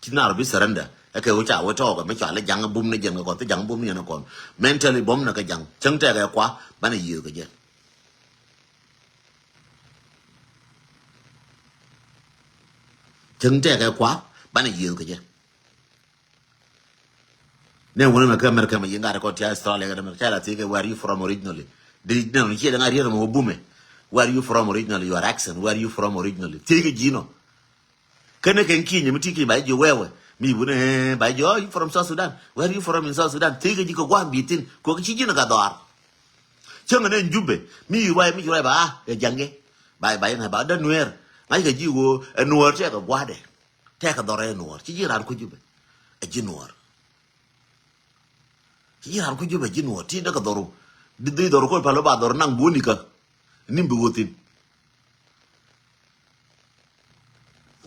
Ci nar bi surrender. Ɛ kɛ wä ca wä tɔɔkɛ mi cɔal i̱ ja̱ŋ bum ni jɛn kɛ kɔn, ti ja̱ŋ bum ni jɛn kɛ kɔn. Mentally bum ni kɛ ja̱ŋ. Cäŋ tɛkɛ kua banɛ yiëëth kɛ jɛ. Cäŋ tɛkɛ kua banɛ yiëëth kɛ jɛ. Nɛ wunɛ mɛ kä America mɛ yin gat kɔ ti Australia gat America la thieke, where are you from originally? Di nɛ wunɛ cie dɛ ŋa rier mɛ wä bumɛ. Where are you from originally? Your accent, where are you from originally? Thieke ji̱ nɔ. Kɛnɛ kɛn kinyɛ mi ti kinyɛ ba ji̱ wɛwɛ. Mi wunɛ ba ji̱, oh, you from South Sudan. Where are you from in South Sudan? Thieke ji̱ kɛ gua̱a̱m bi thin. Kɔ ki ci ji̱ nɔ ka dhɔar. Cäŋɛ nɛ Jubɛ. Mi ruac, mi ruac ba, ah, ɛ ja̱ŋɛ. Ba, ba yɛn ba dä Nuɛɛr. Ŋa̱c kɛ ji̱ woo, ɛ Nuɛɛr tɛkɛ gua̱a̱dɛ. Tɛkɛ dhɔr ɛ Nuɔɔr. Ci ji̱ raan kui̱ Jubɛ. Ɛ ji̱ Nuɔɔr. Ci ji̱ raan kui̱ Jubɛ ji̱ Nuɔɔr. Ti däkɛ dhɔru. Di, di dhɔru kɔn palo ba dhɔru naŋ buɔ̱n ikä. Nim bi wä thi̱n.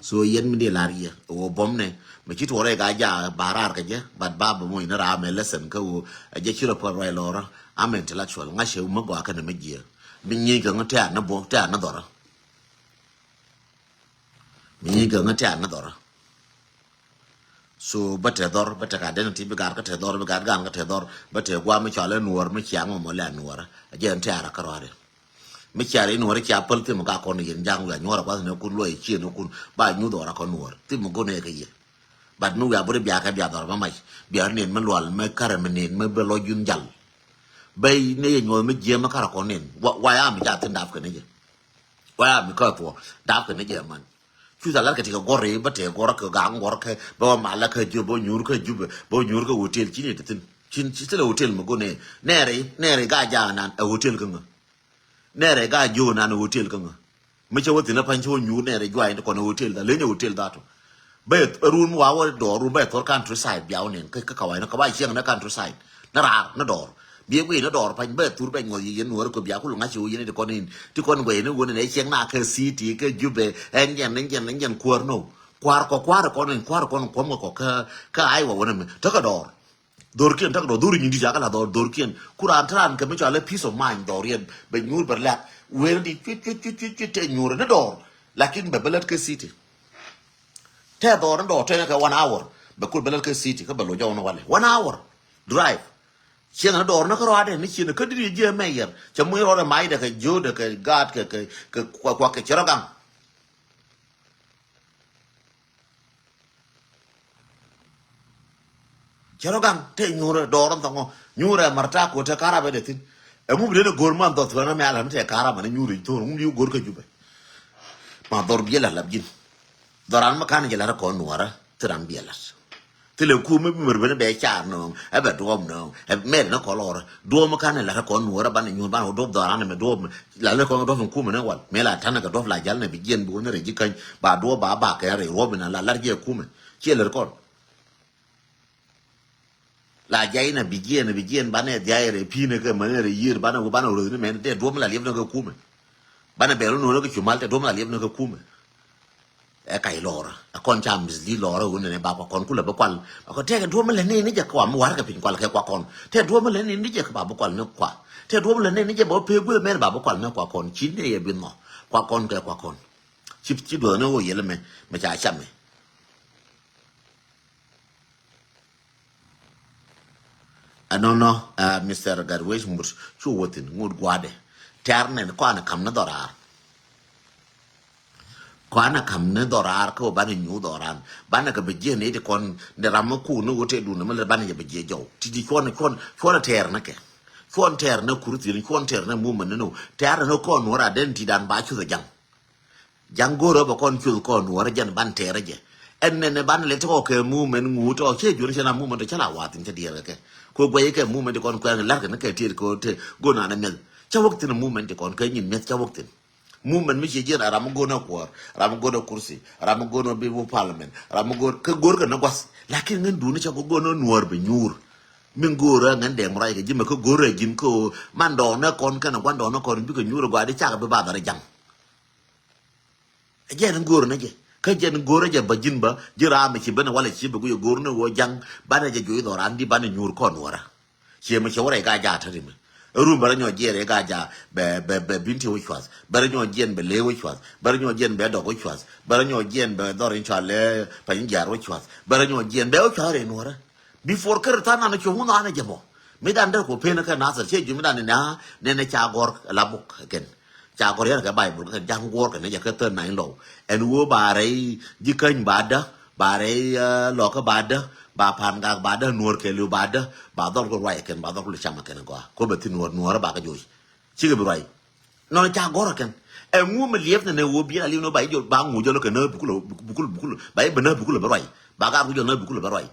So yɛn mi di lar yɛ. Wä bɔm nɛ. Mɛ ci tuɔrɛ ka ja ba raar kɛ jɛ. But ba bɛ mɔny ni raa mɛ lesson kä wä. Ɛ jɛ ci rɔ pɔt ruac lɔrä. Am intellectual. Ŋa̱c cɛ wä mi gɔaa kɛnɛ mi jiɛ. Mi nyieny kɛ ŋä tɛ̈r ni buɔ̱k, tɛ̈r ni dhɔrä. Mi nyieny kɛ ŋä tɛ̈r ni dhɔrä. So bä tɛ dhɔr, bä tɛ ka identity, bi gar kä tɛ dhɔr, bi gar gan kä tɛ dhɔr, bä tɛ guam mi cɔal ɛ Nuɔr, mi ciaŋ mɔ lɛ Nuɔr. A jɛ ɛn tɛ̈r a kä rɔɔdɛ. Mi ciar in Nuɔr cia päl thim ka kɔn yɛn ja̱ŋ wi̱i̱ a nyuɔr a kuath ni kun luɔc cien ni kun, ba nyuth ɣɔr a kɔn Nuɔr. Thim mi gon ɛ kɛ yɛ. But mi wi̱i̱ a buri bia kɛ bia dhɔr ma mac, bia nen mi lual, mi kärɛ mi nen, mi bɛ lɔ jun jal. Bɛ ne yɛ nyuɔth mi jiɛ mi kärɛ kɔn nen. Wa, wa ya mi ca thin dap kɛ ni jɛ. Wa ya mi kä thuɔ, dap kɛ ni jɛ man. Cuth a lat kɛ ti kɛ gɔr i̱ bä tëë gɔr kɛ gaŋ gɔr kɛ bä wä malä kä Jubɛ bä wä nyuur kä Jubɛ bä wä nyuur kä hotel ci ni ti thi̱n. Cin ci thilɛ hotel mi go̱n i̱ nɛɛri nɛɛri ga ja̱a̱ŋ nan ɛ hotel kä ŋä. Nɛɛri ga jiöö nan ɛ hotel kä ŋä. Mi cä wä thi̱n ɛ pa̱ny cä wä nyuur nɛɛri juay ni kɔn ɛ hotel dha leny ɛ hotel dha tɔ. Bä ɛ run wa wä dɔɔr run bä ɛ thor countryside biaw nen kä kä kawa̱c ni kä ba cieŋ ni countryside ni raar ni dɔɔr. Biɛ guiy ni dɔɔr pa̱ny bä thur bɛ nyuɔth yɛ yɛn nuɔɔri kɔ bia kul ŋa̱c ci wä yɛn ti kɔn in ti kɔn guiy ni wä ni nɛ cieŋ na kä city kä Jubɛ ɛn jɛn ɛn jɛn ɛn jɛn kuäär nɔ. Kua̱r kɔ kua̱r kɔn in kua̱r kɔn kuɔm kɔ kä kä Iowa wä ni mi tä kä dɔɔr. Dhorkiɛn tä kä dɔɔr dhor nyin di ca kä la dhɔɔr dhorkiɛn ku raan te raan kɛ mi cɔal ɛ peace of mind dhɔɔr yɛn bɛ nyuur bɛ lɛk wen di cuit cuit cuit cuit cuit te nyuur ni dɔɔr. Lakin bɛ bɛ lät kä city. Tɛ dhɔr ni dɔr tɛn kɛ one hour bɛ kul bɛ lät kä city kä bɛ loc jɔw ni walɛ one hour drive. Cieŋ ni dɔr ni kä rɔadɛ ni cieŋ kä diri jiɛ mɛ yɛr cɛ muc rɔdɛ mac dɛ kɛ jiö dɛ kɛ gaat kɛ kɛ kɛ kuak kɛ cɛ rɔ gaŋ. Cɛ rɔ gaŋ tɛ nyuurɛ dɔr ni thɔŋɔ nyuurɛ marta ko tɛ karabɛ dɛ thin. Ɛ mu bi den go̱r man dhɔth fɛn mɛ ala ni tɛ karabɛ ni nyuurɛ thor mu bi go̱r kä Jubɛ. Ma dhɔr biɛ la lap jin. Dhɔran mi kan jɛ lat kɔn nuɔrä thi ram biɛ lat. Thilɛ kumɛ bi mɛr beni bɛ car nɔŋ ɛ bɛ duɔm nɔŋ ɛ mɛl ni kɔn lɔrä duɔm mi kan lat kɔn nuɔrä banɛ nyuɔn banɛ wä duɔp dhɔran mɛ duɔp mɛ la lɛ kɔn duɔp kumɛ ni wal mɛ la tanɛ kɛ duɔp la jal nɛ bi jiɛn bi wä ni rɛ ji̱ käny ba duɔp ba ba kɛ rɛ ruɔp ina la lat jɛ kumɛ. Ciɛ lɛr kɔn. La jay na bi jiɛn bi jiɛn banɛ dhiay rɛ pi̱n kɛ mɛn rɛ yiër banɛ wä banɛ wä rɛ ni mɛn tɛ duɔm la liɛp ni kɛ kumɛ. Banɛ bɛl wä nuɔn kɛ cumal tɛ duɔm la liɛp ni kɛ kumɛ. Ɛ kac lɔɔrä ɛ kɔn ca misli lɔɔrä wun nɛ ba kua kɔn kulɛ bi kual. Ɛ kɔ tɛkɛ duɔm lɛ ni ni jɛ kua mi warkɛ piny kual kɛ kua kɔn tɛ duɔm lɛ ni ni jɛ kɛ ba bi kual ni kua. Tɛ duɔm lɛ ni ni jɛ ba pee guil mɛn ba bi kual ni kua kɔn ci ni yɛ bi nhɔ kua kɔn kɛ kua kɔn. Ci ci duɔth ni wä yɛlɛ mɛ mɛ ca camɛ. Ɛnɔnɔ, ɛ Mister Gatwec Mut cu wä thin ŋut gua̱dɛ. Tɛr nɛn kɔn kam ni dhɔraar. Kɔn kam ni dhɔraar kä banɛ nyu dhɔran banɛ kɛ bi jiɛn ni ti kɔn ni ram mi kuk ni wä tɛ dun mi lɛ banɛ jɛ bi jiɛ jɔw ti di cuɔn cuɔn cuɔn tɛr ni kɛ. Cuɔn tɛr ni kur thin cuɔn tɛr ni mumɛ ni ni tɛr ni kɔn wä ra den ti dan ba cuth jaŋ. Ja̱ŋ go̱rä bɛ kɔn cuth kɔn nuɔrä jɛn ban tɛɛrä jɛ. Ɛn nɛnɛ ban lɛ ti kɔ kɛ mumɛn ŋuut ɔ cɛ juɔni cɛ na mumɛn tɔ cɛ la wathin cɛ diɛɛr kɛ kɛ. Kɛ guɛy kɛ mumɛn ti kɔn kuɛn lar kɛ ni kɛ tiɛt kɛ te go̱n anɛ mɛth. Cɛ wäk thin mumɛn ti kɔn kɛ nyin mɛth cɛ wäk thin. Mumɛn mi ciɛ jiɛn a ram mi go̱n a kuɔr, ram mi go̱n a kursi, ram mi go̱n a bi wä parliament, ram mi go̱n kɛ go̱r kɛ ni gua̱th. Lakin ŋän duuni cɛ go̱n a nuɔr bi nyuur. Min go̱rä ŋän dɛm ruac kɛ ji̱ mɛ kä go̱rä ji̱n kä man dɔɔnä kɔn kɛn a gua̱n dɔɔnä kɔn bikɛ nyuur a gua̱di cakɛ bi badhar ja̱ŋ. Ɛ jɛn in go̱o̱r ni jɛ kä jɛn in go̱o̱r ni jɛ bä ji̱n bä ji̱ raam mi ci ben walɛ ci bɛ guic go̱o̱r ni wä ja̱ŋ. Banɛ jɛ juɔc dhɔran di banɛ nyuur kɔn wärä. Ciɛ mi cɛ wärä i̱ ga jaat ri mi rum bärä nyɔ jiɛɛr i̱ ga jaat bɛ bɛ bɛ bin ti wä cuath bärä nyɔ jiɛn bɛ lee wä cuath bärä nyɔ jiɛn bɛ dɔk wä cuath bärä nyɔ jiɛn bɛ dhɔr in cual lɛ pany jiaar wä cuath bärä nyɔ jiɛn bɛ wä cuath rɛ nuɔrä. Before kä ri tha̱a̱ŋ nan cuɔ̱ŋ wun ɣan ɛ jɛ mɔ mi dan dee kɔ pen kä Nathir ciɛ ji̱ mi dan ni na nɛn ɛ ca gɔr la buk kɛn. Ca gɔr yɛn kɛ Baibul kɛ ja̱ŋ guɔr kɛ ni jɛ kɛ thäär na in lɔw ɛn wee ba rɛy ji̱ käny ba dä ba rɛy lɔkä ba dä ba pa̱n gak ba dä nuɔr kɛ liw ba dä ba dhɔl kɛ ruac kɛn ba dhɔl kɛ cam kɛn gɔaa kɔ bɛ thi nuɔr nuɔr ba kɛ joc. Cikɛ bi ruac. Nɔn ca gɔr kɛn ɛŋu mi liɛp ni nɛ wee biɛn a liw ni ba i̱ jɔl ba ŋu jɔl kɛ nä bukul bukul bukul ba i̱ bɛ nä bukul bɛ ruac ba gar ku jɔl nä bukul bɛ ruac.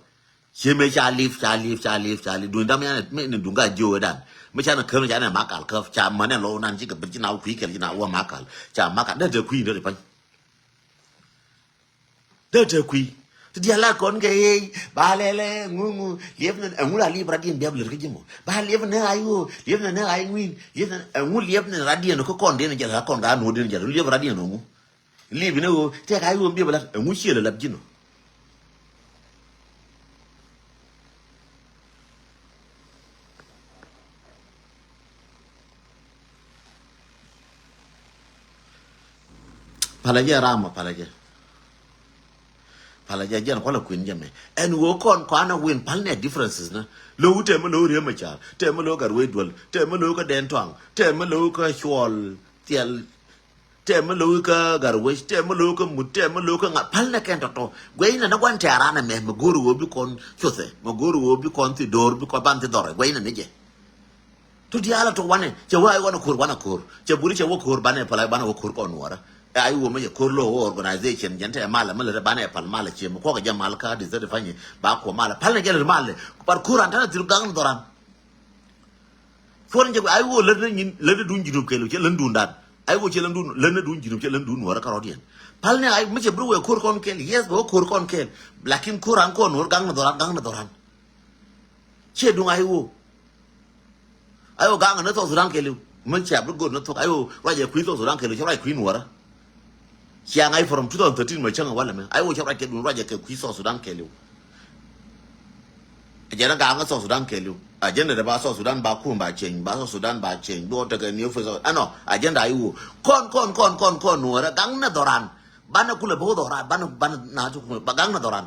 Ciɛ mëë ca li̱p ca li̱p ca li̱p ca li̱p duŋ dam yan mëë ni duŋ ka jiö wee dan. Mëë ca ni käm ca ni makal käp ca mänɛ low nan cikɛ bi ci na wä kui̱ kɛl ci na wä makal ca makal dee te kui̱ ni dee pany. Dee te kui̱ ti diaal la kɔn kɛ yey ba lɛlɛ ŋuŋu liɛp ni ɛŋu la li̱p radiɛn biap lɛr kä ji̱ mɔ ba liɛp ni ay wä liɛp ni ni ay ŋui̱n liɛp ni ɛŋu liɛp ni radiɛn kä kɔn diɛn jɛl kä kɔn ka nuɔ̱t diɛn jɛl liɛp radiɛn ɛŋu. Libi ni ɣöö tëëk a ɣöö mi bi lat ɛŋu ciël ɛ lat ji̱n ɔ. Palä jɛ ram ɔ palä jɛ. Palä jɛ jɛn kualɛ kui̱n jɛ mɛ ɛn ɣöö kɔn kɔn a win pal nɛ differences na. Lo̱w tɛmɛ lo̱w riee mɛ car tɛmɛ lo̱w gat wee duel tɛmɛ lo̱w kä dɛn tuaŋ tɛmɛ lo̱w kä cuɔl thiɛl. Tɛmɛ lo̱w kä gat wee tɛmɛ lo̱w kä mut tɛmɛ lo̱w kä ŋa̱ pal nɛ kɛn tɔtɔ. Guɛy nɛ nɛ guan tɛɛr anɛ mɛ mɛ go̱o̱r ɣöö bi kɔn cuothɛ mɛ go̱o̱r ɣöö bi kɔn thi do̱r bi kɔn ban thi dhɔrɛ guɛy nɛ ni jɛ. Tu diaal a tok wanɛ cɛ wä ay wanɛ ko̱r wanɛ ko̱r cɛ buri cɛ wä ko̱r banɛ pala banɛ wä ko̱r kɔn nuɔrä. Ɛ, a i̱ wä mi cɛ ko̱r lo̱o̱ wä organization jɛn tɛ mal mi lät ɛ banɛ pal mal ɛ ciɛ mi kuɔk ɛ jɛ mal kä di thäti fanyi ba kuɔ mal ɛ pal ni jɛ lät mal ɛ. But ko̱r an tanɛ thil gaŋ ni dhɔran. Cuɔn jɛ a i̱ wä lät ni nyin lät ni duun ji̱ dup kɛl cɛ lät ni duun dan. A i̱ wä cɛ lät ni duun lät ni duun ji̱ dup cɛ lät ni duun nuɔrä kärɔt yɛn. Pal ni a i̱ mi cɛ bi wä ko̱r kɔn kɛl, yes, bɛ wä ko̱r kɔn kɛl. Lakin ko̱r an kɔn nuɔr gaŋ ni dhɔran, gaŋ ni dhɔran. Ciɛ duŋ a i̱ wä. Ayo gaŋ ni South Sudan kɛɛliw. Män cia bi go̱o̱r ni thok. Ayo ruac ɛ kui̱ South Sudan kɛɛliw. Ci ruac kui̱ nuɔrä. Cia ŋa̱c from two thousand thirteen mɛ cäŋ ɛ walɛ mɛ. Ayo ci ruac kɛ dun ruac ɛ kɛ kui̱ South Sudan kɛɛliw. Ɛ jɛn ɛ gaŋ ni South Sudan kɛɛliw. Ɛ jɛn ɛ ba South Sudan ba kum ba change. Ba South Sudan ba change. Bi wä tekɛ ni office. Ɛnɔ, ɛ jɛn da iwo. Kɔn, kɔn, kɔn, kɔn, kɔn nuɔrä. Gaŋ ni dhɔran. Banɛ kulɛ bi wä dhɔran. Banɛ, banɛ na ti kum. Ba gaŋ ni dhɔran.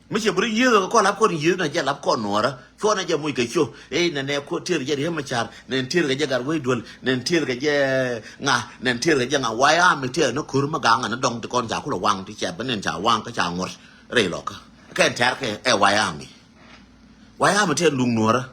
Mi cɛ bi ri yieth kɛ kɔn lap kɔn yieth na jɛ lap kɔn nuɔrä. Cuɔn na jɛ muc kɛ cio. Ey nɛ nɛ ko tier jɛ riek ma car. Nɛ tier kɛ jɛ gar wei duel. Nɛ tier kɛ jɛ ŋa. Nɛ tier kɛ jɛ ŋa. Wai ami tier ni ko̱r mi gaŋ ni dɔŋ ti kɔn ca kulɛ waŋ ti cɛ bi nin ca waŋ kä ca ŋuɔt. Rɛy lɔkä. Kɛn tɛr kɛ ɛ wai ami. Wai ami tier duŋ nuɔrä.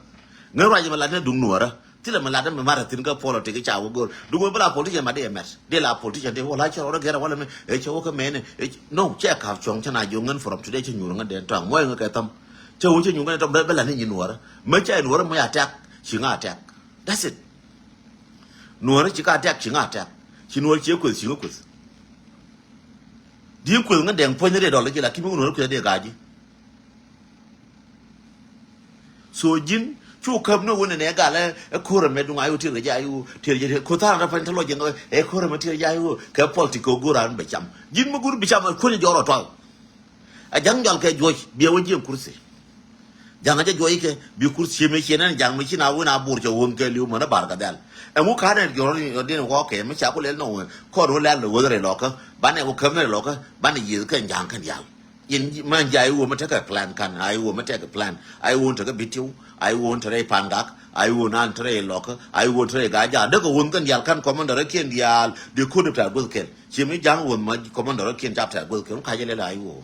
Ŋän ruac mi lat ni duŋ nuɔrä. Thilɛ mi lat mi mat a thin kä politic ca wä go̱r. Duŋ mi bi la politician ma di ɛ mɛt. Di la politician di wä la cɛ rɔ rɔ gɛr a wä lɛ mi. Ɛ cɛ wä kä mɛni. Ɛ cɛ, no, cɛ kap cuɔ̱ŋ cɛ na jiɔ ŋän from today cɛ nyuur ŋän den tɔŋ. Mɔy ŋä kɛ tham. Cɛ wä cɛ nyuur ŋän den tɔŋ bɛ, bɛ la ni nyi nuɔrä. Mɛ cɛ nuɔrä mɛ ya tɛk. Ci ŋa tɛk. That's it. Nuɔrä ci ka tɛk, ci ŋa tɛk. Ci nuɔrä ci kueth, ci ŋa kueth. Di kueth ŋä dɛŋ puɔ̱ny ni dee dɔl ji̱ la ki mi nuɔrä kueth dee ga̱a̱ ji̱. So ji̱n cu käp ni wun nɛ gal ɛ ko̱r ɛmɛ duŋ a yio tier kɛ jɛ a yio tier jɛ ko̱ tha̱a̱r rɛ pa̱ny te lɔ jɛ ɛ ko̱r ɛmɛ tier jɛ a yio kɛ pɔl ti kɛ go̱r an bɛ cam. Ji̱n mi go̱r bi cam ɛ kuäny jɔr ɔ tɔl. Ɛ ja̱ŋ jɔl kɛ juɔc bi ɛ wä jiɛn kursi. Ja̱ŋ ɛ jɛ juɔc kɛ bi kursi ciemi ciɛ nɛn ja̱ŋ mi ci na wun a bur cɛ wun kɛ li̱w män ɛ bar kɛ dhɛl. Ɛŋu ka̱n ɛ jɔr ni din kɔ kɛ mi ca ku lɛl nɔ wun kɔn wun lɛl ni wun rɛ lɔkä banɛ wun käp ni rɛ lɔkä banɛ yieth kɛ ja̱ŋ kɛn yal. Yɛn män jɛ a iwuɔ mi tekɛ plan kan, a iwuɔ mi tekɛ plan, a iwuɔ tekɛ bitiw, a iwuɔ tekɛ pan gak, a iwuɔ nan tekɛ lɔkä, a iwuɔ tekɛ ga ja. Dek wun kɛn dial kan commander kiɛn dial di kun ta guth kel. Ci mi jang wun ma commander kiɛn chap ta guth kel ka jɛ lɛ la iwuɔ.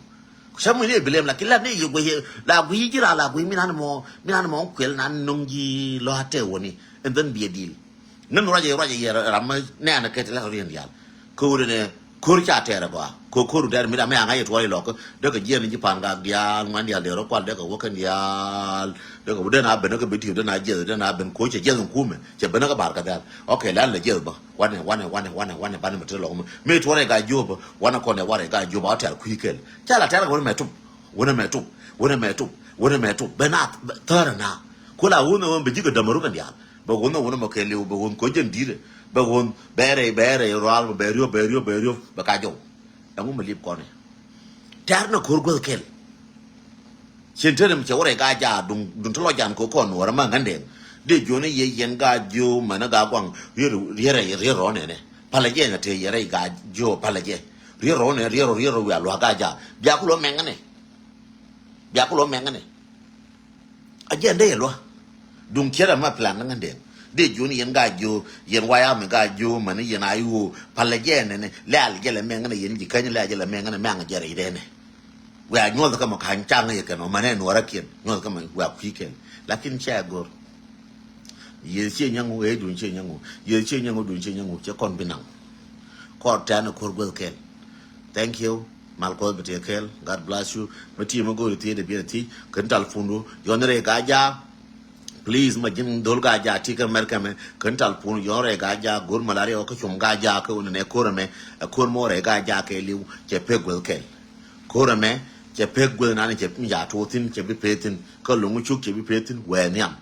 Sɛ mi ni bilem la kila ni yi gwe la gwe jira la gwe mi nan mo mi nan mo kwel nan nung ji lo ate woni. And then be a deal. Ŋän ruacɛ ruacɛ yɛ ram mi nɛɛnɛ kɛ ti la riɛn diaal. Ko̱r inɛ ko̱r ca tɛɛr ɛ gɔaa. Ko̱r ko̱r tɛɛr mi ram mi aŋa yɛ tuɔɔl ilɔk. Dee kɛ jiɛn ji̱ pan gak diaal ŋuan diaal dee rɔ kual dee kɛ wä kɛn diaal. Dee kɛ wä dee na ben kɛ bi ti̱i̱ dee na jiɛth dee na ben ko̱r cɛ jiɛth in kumɛ cɛ ben kɛ bar kɛ dhɛl. Ok, la lɛ jiɛth bä wanɛ wanɛ wanɛ wanɛ wanɛ banɛ mi te lɔk mi mi tuɔɔl ɛ gaa jiöp bä wanɛ kɔn ɛ warɛ gaa jiöp a tɛɛr kui̱ kɛl. Ca la tɛɛr kɛ wä mɛ tup. Wunɛ mɛ tup, wunɛ mɛ tup, wunɛ mɛ tup. Bɛ na thäärä na. Kula wunɛ wun bɛ ji̱ kɛ dämä rukɛn diaal. Bɛ wunɛ wunɛ mɔ kɛ liw, bɛ wun ko̱ jɛn di̱i̱rɛ. Bɛ wun bɛ rɛy, bɛ rɛy rual, bɛ riöp, bɛ riöp, bɛ riöp, bɛ ka jɔw. Ɛŋu mɛ lip kɔnɛ. Tɛ̈r nɛ ko̱r guäth kɛl. Cien tëë ni mi cɛ wä rɛy ka jaak duŋ, duŋ ti lɔ jan ko̱ kɔn nuɔrä ma ŋändɛŋ. Dee jiöni yɛ yɛn ka jiö mɛnɛ ka guaŋ rier, rier, rier rɔ nɛnɛ. Palɛ jɛ nɛ tëë yɛ rɛy ka jiö palɛ jɛ. Rier rɔ nɛ, rier rɔ, rier rɔ wiaa lua̱k ka jaak. Bia ku lɔ mɛŋ nɛ. Bia ku lɔ mɛŋ nɛ. A jiɛn dee yɛ lua̱k. Duŋ ciɛ rɛ ma plan ni ŋändɛŋ. Dee jiöni yɛn ka jiö, yɛn waya mi ka jiö, mani yɛn a iwoo. Palɛ jɛ nɛnɛ. Lɛ al jɛ lɛ mɛŋ nɛ yɛn ji̱ käny lɛ al jɛ lɛ mɛŋ nɛ mɛŋ jɛ rɛy dee nɛ. Wiaa nyuɔth kä mɛ ka̱ny caŋ yɛ kɛn ɔ mɛnɛ nuɔrä kiɛn. Nyuɔth kä mɛ wiaa kui̱ kɛn. Lakin cɛ go̱r. Yieth ciɛ nyɛŋu, ɣeecdun ciɛ nyɛŋu. Yieth ciɛ nyɛŋu, dun ciɛ nyɛŋu, cɛ kɔn bi naŋ. Kɔr tɛ̈n ɛ ko̱r guäth kɛl. Thank you. Mal Kuɔth bi tëë kɛl. God bless you. Mi ti mi go̱o̱ri thiec dee biɛ thiec. Kɛn tal pundu. Yɔn rɛy ka jaak. Please, ma ji̱n dhol ka jaak ti kä America mɛ. Kɛn tal pundu. Yɔn rɛy ka jaak. Go̱o̱r malaria wä kä cum ka jaak kä wun nɛ ko̱r ɛmɛ. Ɛ ko̱r mɔ rɛy ka jaak kɛ liw. Cɛ pek guäth kɛl. Ko̱r ɛmɛ cɛ pek guäth nan cɛ mi ca tuɔɔk thi̱n cɛ bi pek thi̱n. Kä lo̱ŋ cuk cɛ bi pek thi̱n wɛɛ nhiam.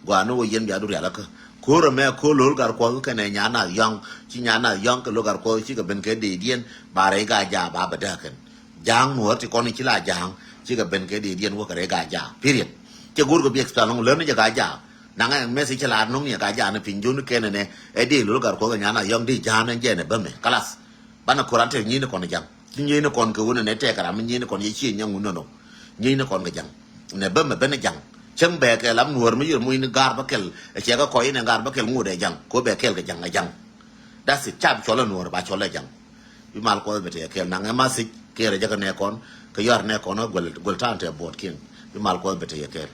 Gɔaa ni wä yɛn bia du rial akä. Ko̱r ɛmɛ ko̱r lo̱l gar kuɔth kɛnɛ nyan nath yɔ̱ŋ. Ci nyan nath yɔ̱ŋ kɛ lo̱l gar kuɔth cikɛ ben kɛ dee diɛn ba rɛy ka jaak ba bɛ dee kɛn. Ja̱a̱ŋ nuɔ̱ɔ̱r ti kɔn ci la ja̱a̱ŋ cikɛ ben kɛ dee diɛn wä kɛ rɛy ka jaak. Period. Cɛ go̱o̱r kɛ bi explain lɔ̱ŋ lär ni jɛ ka jaak. Naŋɛ message cɛ la nɔŋ ni jɛ ka jaak ni piny jon kɛnɛ nɛ. Ɛ dee lo̱l gar kuɔth kɛ nyan nath yɔ̱ŋ dee ja̱a̱ŋ ni jɛ nɛ bämɛ. Kalas. Banɛ ko̱r an tɛk nyieeni kɔn ja̱ŋ. Ci nyieeni kɔn kɛ ɣöö nɛnɛ tɛk ram mi nyieeni kɔn yɛ cie nyɛŋ wun nɔnɔ. Nyieeni kɔn kɛ ja̱ŋ. Nɛ bä mɛ ben ja̱ŋ. Cäŋ bɛ kɛ lam nuɔ̱ɔ̱r mi yir muc ni gaar bä kɛl. Ɛ cɛ kɛ kɔc inɛ gaar bä kɛl ŋot ɛ ja̱ŋ. Ko bɛ kɛl kɛ ja̱ŋ ɛ ja̱ŋ. That's it. Cap cɔl ɛ nuɔ̱ɔ̱r ba cɔl ɛ ja̱ŋ. Bi mal Kuɔth bɛ tɛk kɛl naŋ ɛ ma thic kɛ rɛ jɛ kɛ nɛ kɔn. Kɛ yɔar nɛ kɔn ɛ guɛl, guɛl ta̱a̱n tɛ buɔt kiɛn. Bi mal Kuɔth bɛ tɛk kɛl.